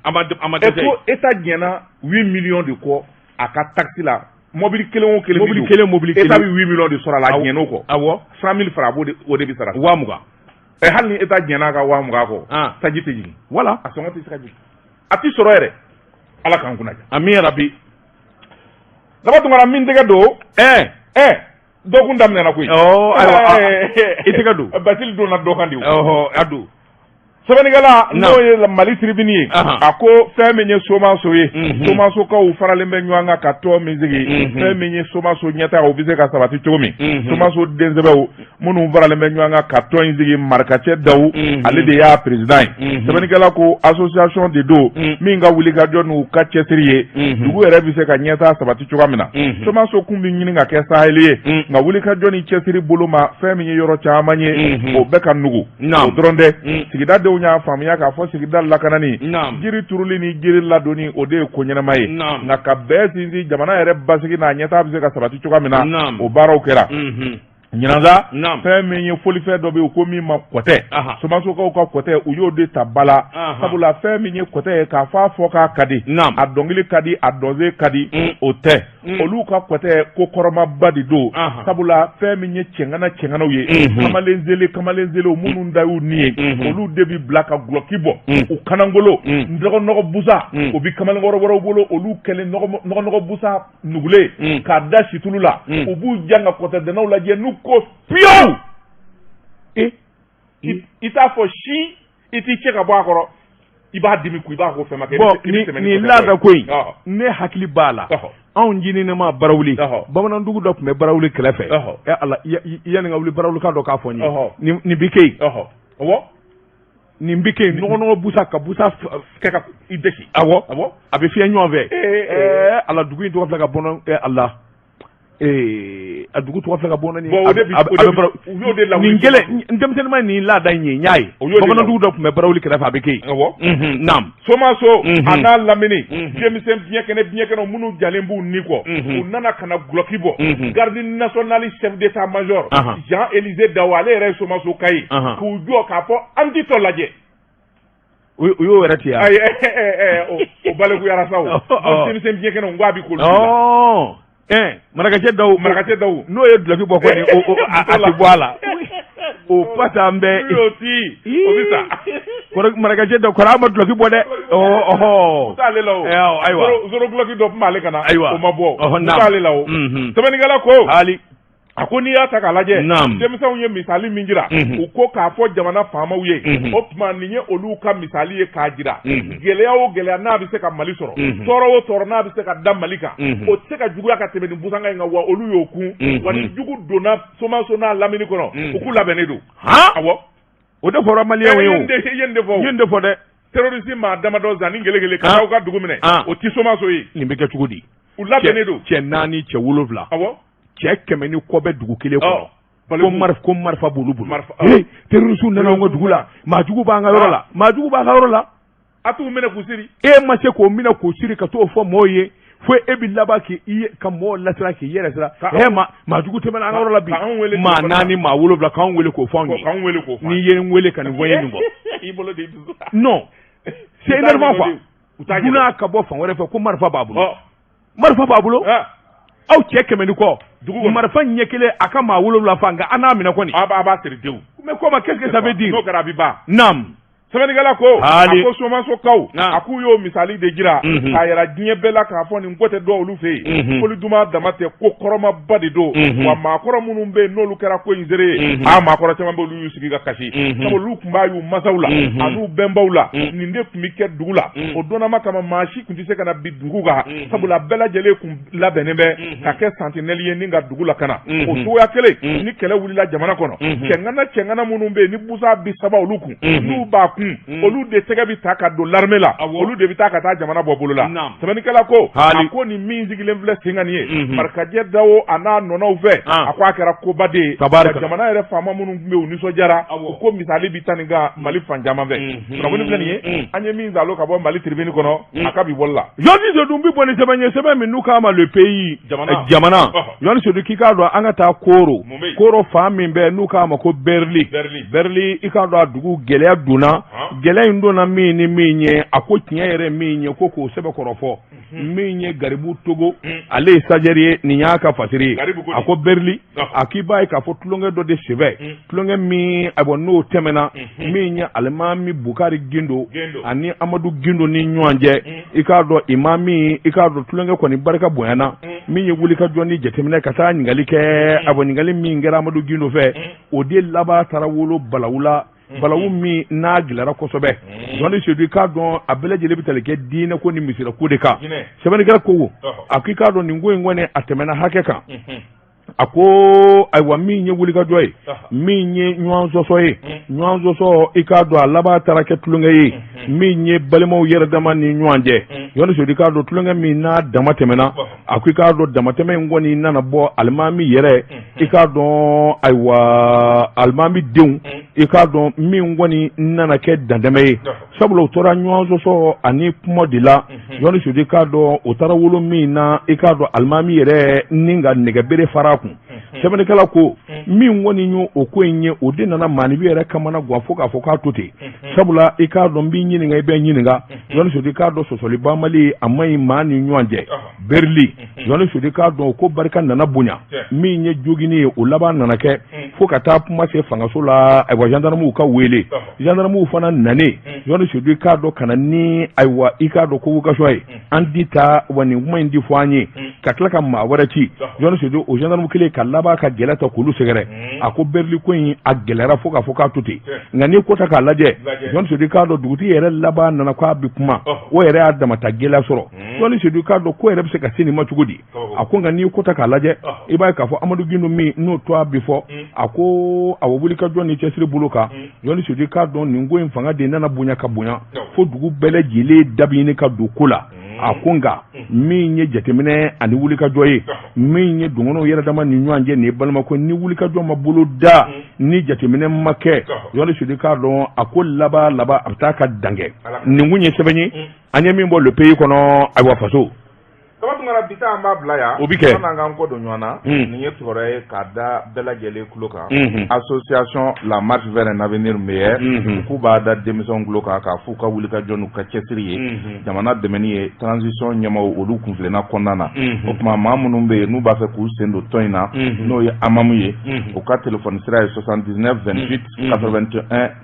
A: A ma dɛsɛ yen.
B: Ko État jɛnna 8 millions de kɔ a ka taxe la. Mobili kelen o kelen.
A: Mobili kelen, mobili kelen.
B: État bɛ 8 millions de sɔrɔ a la, a jɛn'o kɔ. 100 000 francs, a b'o de, o de bɛ sara.
A: 20 000.
B: Ɛ, hali ni État jɛn'a ka 20 000 kɔ. Taji tɛ jigin.
A: Voilà.
B: A sɔngɔ tɛ se ka jigin. A tɛ sɔrɔ yɛrɛ. Ala k'an kunna diya.
A: Ami yarabi.
B: Daba Tunkara min tɛgɛ don.
A: Ɛ.
B: Ɛ, dɔgɔkun daminɛna koyi.
A: Ɔ ayiwa, i tɛgɛ don.
B: Bathily donna dɔ kan de.
A: Ɔhɔ, a don.
B: Sɛbɛnnikɛla n'o ye Mali Tribune ye, a ko fɛn min ye Somaso ye, Somasokaw faralen bɛ ɲɔgɔn kan ka tɔn min sigi, fɛn min ye Somaso ɲɛtaa, o bɛ se ka sabati cogo min. Somaso densɛbɛw minnu faralen bɛ ɲɔgɔn kan ka tɔn in sigi, Marikacɛ Dawu, ale de y'a président ye. Sɛbɛnnikɛla ko association de don min ka wulikajɔ n'u ka cɛsiri ye, dugu yɛrɛ bɛ se ka ɲɛtaa sabati cogoya min na. Somaso kun bɛ ɲini ka kɛ saheli ye, nka wulikajɔ ni cɛsiri bolo ma, fɛn min ye yɔrɔ caman ye, o bɛɛ ka nugu. O dɔrɔn tɛ, sigidadenw y'a faamuya k'a fɔ sigida lakanani, jiri turuli ni jiri ladonni, o de ye ko ɲɛnama ye, nka ka bɛɛ sinsin jamana yɛrɛ basigi n'a ɲɛtaa bɛ se ka sabati cogoya min na, o baaraw kɛra. Ɲinan, fɛn min ye folifɛn dɔ bɛ yen ko min ma kɔtɛ, Somasokaw ka kɔtɛ, u y'o de ta ba la, sabula fɛn min ye kɔtɛ ye, k'a fɔ a fɔ k'a ka di, a dɔnkili ka di, a dɔnsen ka di, o tɛ. Olu ka kɔtɛ ko kɔrɔmaba de don, sabula fɛn min ye cɛŋana cɛŋanaw ye, kamalen zele kamalen zelew minnu da y'u ni ye, olu de bɛ bila ka gulɔki bɔ u kanangolo nɔgɔ busa, o bɛ kamalenkɔrɔ wɛrɛw bolo, olu kɛlen nɔgɔ busa nugulen k'a da situlu la, u b'u jan ka kɔtɛdɛnɛw lajɛ n'u ko piyewu. I t'a fɔ si, i t'i cɛ ka bɔ a kɔrɔ, i b'a dimi kun, i b'a ko fɛn ma kɛ.
A: Bon, nin laada ko in, ne hakili b'a la, anw ɲininama Barawuli, bamanandugu dɔ tun bɛ Barawuli kɛrɛfɛ. Ɛ Ala, yanni ka wuli Barawuli ka dɔ k'a fɔ n ye, nin bi kɛ yen. Nin bɛ kɛ yen, nɔgɔ busa ka busa
B: kɛ ka i dɛsi.
A: Awɔ, a bɛ fiyɛ ɲɔgɔn fɛ. Ɛɛ Ala, dugu in tɔgɔ filɛ ka bɔ. Ala. A dugu tɔgɔ filɛ ka bɔ n na nin ye. U y'o de lawuli. Nin kɛlɛ denmisɛnninma nin laada in ye, n y'a ye. Bamanan dugu dɔ tun bɛ Barawuli kɛrɛfɛ, a bɛ kɛ yen.
B: Awɔ. Naam. Somaso a n'a lamini, denmisɛn biɲɛkɛnɛ biɲɛkɛnɛ minnu jalen b'u ni kɔ, u nana ka na gulɔki bɔ. Garde nationale chef d'état major Jean Élisée Dao, ale yɛrɛ ye Somaso ka ye, k'u jɔ k'a fɔ an ti tɔ lajɛ.
A: U y'o yɛrɛ ci.
B: Ayi, o balikuyara sa o. Denmisɛn biɲɛkɛnɛ n ko a bɛ k'olu
A: la. Marakacɛ Dawu.
B: Marakacɛ Dawu.
A: N'o ye dulɔki bɔ kɔni, a tɛ bɔ a la. O pasa an bɛ.
B: N'u y'o ci, o bɛ sa.
A: Marakacɛ Dawu kɔrɔ, a ma dulɔki bɔ dɛ.
B: O t'ale la o. Ayiwa. Zoro dulɔki dɔ tun b'ale kan na.
A: Ayiwa.
B: O ma bɔ. O t'ale la o. Sɛbɛnnikɛla ko.
A: Hali.
B: A ko n'i y'a ta k'a lajɛ, denmisɛnw ye misali min jira, u ko k'a fɔ jamana faamaw ye, o tuma nin ye olu ka misali ye k'a jira gɛlɛya o gɛlɛya n'a bɛ se ka Mali sɔrɔ, tɔɔrɔ o tɔɔrɔ n'a bɛ se ka da Mali kan, o tɛ se ka juguya ka tɛmɛ nin busanka in kan. Wa olu y'o kun wa ni jugu donna Somaso n'a lamini kɔnɔ, u k'u labɛnnen don. Awɔ.
A: O de fɔra maliyɛnw ye o.
B: I ye nin de fɔ.
A: N ye nin de fɔ dɛ.
B: Terroriste maa damadɔ zan ni gele ka taa u ka dugu minɛ, o tɛ Somaso ye.
A: Nin bɛ kɛ cogo di?
B: U labɛnnen don.
A: Cɛ 4, cɛ 7.
B: Awɔ.
A: Cɛ 100 ni kɔ bɛ dugu kelen kɔnɔ. Ko marifa b'olu bolo. Terroriste nana an ka dugu la, maajugu b'an ka yɔrɔ la, maajugu b'a ka yɔrɔ la.
B: A t'u minɛ k'u siri.
A: E ma se k'o minɛ k'o siri ka t'o fɔ mɔgɔw ye, fo e bɛ laban k'i ka mɔgɔw lasiran k'i yɛrɛ siran. Maajugu tɛmɛna an ka yɔrɔ la bi, maa 4, maa 7, k'anw wele k'o fɔ anw ye. N'i ye n wele ka nin fɔ n ye nin kɔ. Non, c'est énervant quoi. Dunan ka bɔ fan wɛrɛ fɛ ko marifa b'a bolo. Marifa b'a bolo. Aw cɛ 100 ni kɔ, dugu marifa ɲɛ kelen, a ka maa 7 fa, nka an n'a minɛ kɔni.
B: A b'a siri denw.
A: Mais comment, qu'est-ce que ça veut dire?
B: N'o kɛra a bɛ ban.
A: Naam.
B: Sɛbɛnnikɛla ko, a ko Somasokaw, a k'u y'o misali de jira k'a yira diɲɛ bɛɛ la k'a fɔ nin ko tɛ dɔn olu fɛ yen. Foli duman dama tɛ, ko kɔrɔmaba de don. Wa maakɔrɔ minnu bɛ yen n'olu kɛra ko in seere ye, a maakɔrɔ caman bɛ olu y'u sigi ka kasi. Sabu olu tun b'a y'u masaw la an'u bɛnbaw la, nin de tun bɛ kɛ dugu la. O donnama kama maa si tun tɛ se ka na bin dugu kan, sabula bɛɛ lajɛlen tun labɛnnen bɛ ka kɛ sentinelle ye ni ka dugu lakana. O cogoya kelen ni kɛlɛ wulila jamana kɔnɔ, cɛŋana cɛŋana minnu bɛ yen ni busan bi saba olu kun, n'u b'a kun, olu de tɛgɛ bɛ ta ka don l'armée la, olu de bɛ taa ka taa jamana bɔ bolo la. Sɛbɛnnikɛla ko, a ko nin min sigilen filɛ sen kan nin ye, Marakajɛ Dawo a n'a nɔnɔw fɛ, a ko a kɛra koba de ye. Jamana yɛrɛ faama minnu tun bɛ yen, u nisɔndiyara, u ko misali bɛ taa nin kan Mali fan caman fɛ. Kunnafoni filɛ nin ye, an ye min zalo ka bɔ Mali tribune kɔnɔ, a ka bi bɔli la.
A: Jɔnni Sedu bɛ bɔ ni sɛbɛn ye, sɛbɛn min n'u k'a ma Le Pays, jamana. Jɔnni Sedu k'i k'a dɔn an ka taa Koro. Koro fan min bɛ n'u k'a ma ko Berli. Berli, i k'a dɔn a dugu gɛlɛya donna. Gɛlɛya in donna min ni min ye, a ko tiɲɛ yɛrɛ min ye ko k'o sɛbɛkɔrɔ fɔ. Min ye Garibu Togo, ale ye stagiaire ye, nin y'a ka fasiri ye. A ko Berli, a k'i b'a ye k'a fɔ tulonkɛ dɔ de senfɛ, tulonkɛ min ayiwa n'o tɛmɛna, min ye alimami Bukari Gindo ani Amadu Gindo ni ɲɔgɔn cɛ, i k'a dɔn imami, i k'a dɔn tulonkɛ kɔni barika bonyana. Min ye wulikajɔ ni jateminɛ ka taa ɲininkali kɛ, ayiwa ɲininkali min kɛra Amadu Gindo fɛ, o de laban taara wolo balawu la, balawu min n'a gɛlɛyara kosɛbɛ. Jɔnni Sedu, i k'a dɔn a bɛɛ lajɛlen bɛ tali kɛ diinɛ ko ni misira ko de kan. Sɛbɛnnikɛla ko, a k'i k'a dɔn nin ko in kɔni a tɛmɛna hakɛ kan. A ko ayiwa min ye wulikajɔ ye, min ye ɲɔgɔn sɔsɔ ye, ɲɔgɔn sɔsɔ, i k'a dɔn a laban taara kɛ tulonkɛ ye, min ye balimaw yɛrɛ dama ni ɲɔgɔn cɛ. Jɔnni Sedu, i k'a dɔn tulonkɛ min n'a dama tɛmɛna, a ko i k'a dɔn damatɛmɛ in kɔni nana bɔ alimami yɛrɛ, i k'a dɔn ayiwa alimami denw, i k'a dɔn min kɔni nana kɛ dantɛmɛ ye, sabula u tora ɲɔgɔn sɔsɔ ani kuma de la. Jɔnni Sedu, i k'a dɔn o taara wolo min na, i k'a dɔn alimami yɛrɛ ni ka nɛgɛbere fara a kun. Sɛbɛnnikɛla ko min kɔni ye o ko in ye, o de nana maaninfin yɛrɛ kamana gan fo k'a fɔ k'a to ten, sabula i k'a dɔn n b'i ɲininka, i bɛ n ɲininka. Jɔnni Sedu, i k'a dɔn sɔsɔli banbali a man ɲi maa ni ɲɔgɔn cɛ. Berli, Jɔnni Sedu, i k'a dɔn ko barika nana bonya, min ye jogini ye, o laban nana kɛ fo ka taa kuma se fangaso la. Ayiwa gendarmew ka wele, gendarmew fana nanen, Jɔnni Sedu, i k'a dɔn ka na ni ayiwa i k'a dɔn convocation ye, an di taa wa nin kuma in di fɔ an ye, ka tila ka maa wɛrɛ ci. Jɔnni Sedu, o gendarme kelen ka laban ka gɛlɛya ta k'olu sɛgɛrɛ. A ko Berli ko in a gɛlɛyara fo k'a fɔ k'a to ten. Nka n'i ko ta k'a lajɛ, Jɔnni Sedu, i k'a dɔn dugutigi yɛrɛ laban nana k'a bɛ kuma, o yɛrɛ y'a damata gɛlɛya sɔrɔ. Jɔnni Sedu, i k'a dɔn ko yɛrɛ bɛ se ka se nin ma cogo di? A ko nka n'i ko ta k'a lajɛ, i b'a ye k'a fɔ Amadu Gindo min n'o to a bɛ fɔ, a ko a wulikajɔ ni cɛsiri bolo kan. Jɔnni Sedu, i k'a dɔn nin ko in fanga de nana bonya ka bonya fo dugu bɛɛ lajɛlen da bɛ ɲini ka don ko la. A ko nka min ye jateminɛ ani wulikajɔ ye, min ye dɔgɔnɔw yɛrɛ dama ni ɲɔgɔn cɛ, nin ye balimako, ni wulikajɔ ma bolo da, ni jateminɛ ma kɛ, Journaliste Sudi k'a dɔn, a ko laban laban a bɛ taa ka dankɛ. Nin kun ye sɛbɛn ye an ye min bɔ Le Pays kɔnɔ. Ayiwa, faso.
B: Kaba Tunkara, bi ta an b'a bila yan.
A: O bɛ kɛ.
B: San'an k'an kɔ don ɲɔgɔn na, nin ye kibaruya ye k'a da bɛɛ lajɛlen tulo kan. Association La Marche vers un avenir meilleur, k'u b'a da denmisɛnw tulo kan k'a f'u ka wuli ka jɔ n'u ka cɛsiri ye, jamana dɛmɛni ye transition ɲɛmaaw olu kunfilenna kɔnɔna na. O tuma maa minnu bɛ yen n'u b'a fɛ k'u sen don tɔn in na, n'o ye AMAM ye, u ka téléphone sira ye 79 28 81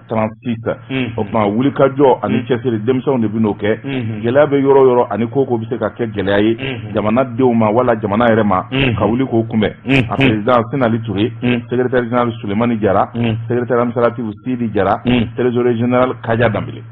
B: 36. O tuma wulikajɔ ani cɛsiri, denmisɛnw de bɛ n'o kɛ. Gɛlɛya bɛ yɔrɔ o yɔrɔ ani ko ko bɛ se ka kɛ gɛlɛya ye jamanadenw ma wala jamana yɛrɛ ma, ka wuli k'o kunbɛn. A président Sinali Touré, secrétaire général Sulemani Jara, secrétaire administratif Sidi Jara, trésorier général Kaja Danbele.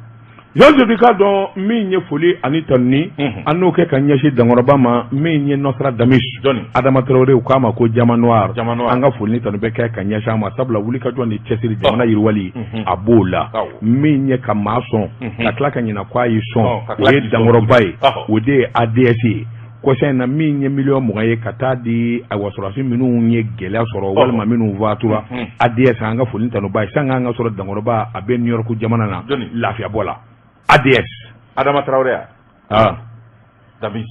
A: Jean k'a dɔn min ye foli ani tanuni, an n'o kɛ ka ɲɛsin dankɔrɔba ma, min ye Nostradamus Adama Traoré, u k'a ma ko Diamant Noir. An ka foli ni tanu bɛ kɛ ka ɲɛsin a ma, sabula wulikajɔ ni cɛsiri, jamana yiriwali, a b'o la. Min ye ka maa sɔn ka tila ka ɲinɛ k'a y'i sɔn, o ye dankɔrɔba ye, o de ye ADS ye. Kɔsa in na, min ye miliyɔn 20 ye ka taa di, ayiwa, sɔrɔdasi minnu ye gɛlɛya sɔrɔ walima minnu fatura, ADS, an ka foli ni tanu b'a ye. San'an ka sɔrɔ dankɔrɔba, a bɛ New York jamana na lafiyabɔ la. ADS.
B: Adama Traoré.
A: Ah.
B: Damis.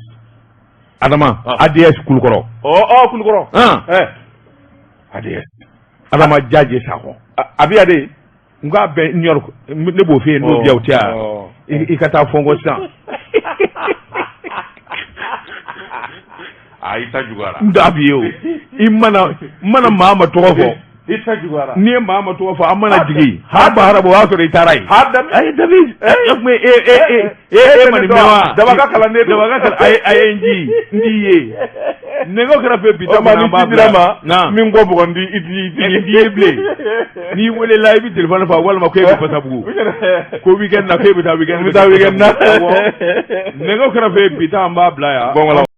A: Adama, ADS Kulukɔrɔ.
B: Ɔ, Kulukɔrɔ.
A: ADS. Adama Jaje Sakɔ.
B: A bɛ yan de.
A: N k'a bɛ New York, ne b'o f'i ye, n'o bɛ yan, o tɛ yan. I ka taa fɔ n kɔ sisan.
B: Aa, i ta juguyara.
A: N t'a f'i ye o. I mana n mana maa ma tɔgɔ fɔ.
B: I ta juguyara.
A: N'i ye maa ma tɔgɔ fɔ, an mana jigin. Ha ba haraba, o y'a sɔrɔ i taara yen.
B: Ha Damis.
A: Ayi Damis. E tun e e e e e ma nin mɛn wa?
B: Daba ka kalanden
A: don. Daba ka kalan, a ye n ci n t'i ye. Nɛgɛw kɛrɛfɛ bi ta
B: kɔni an b'a bila.
A: Ma
B: min kɔ bugɔ n ti i ti
A: i ti ye bilen. N'i welela, i bɛ téléphone fa walima ko e bɛ Fasabugu. Ko week-end na, k'e bɛ taa week-end.
B: Bɛ taa week-end na.
A: Nɛgɛw kɛrɛfɛ bi ta an b'a bila yan.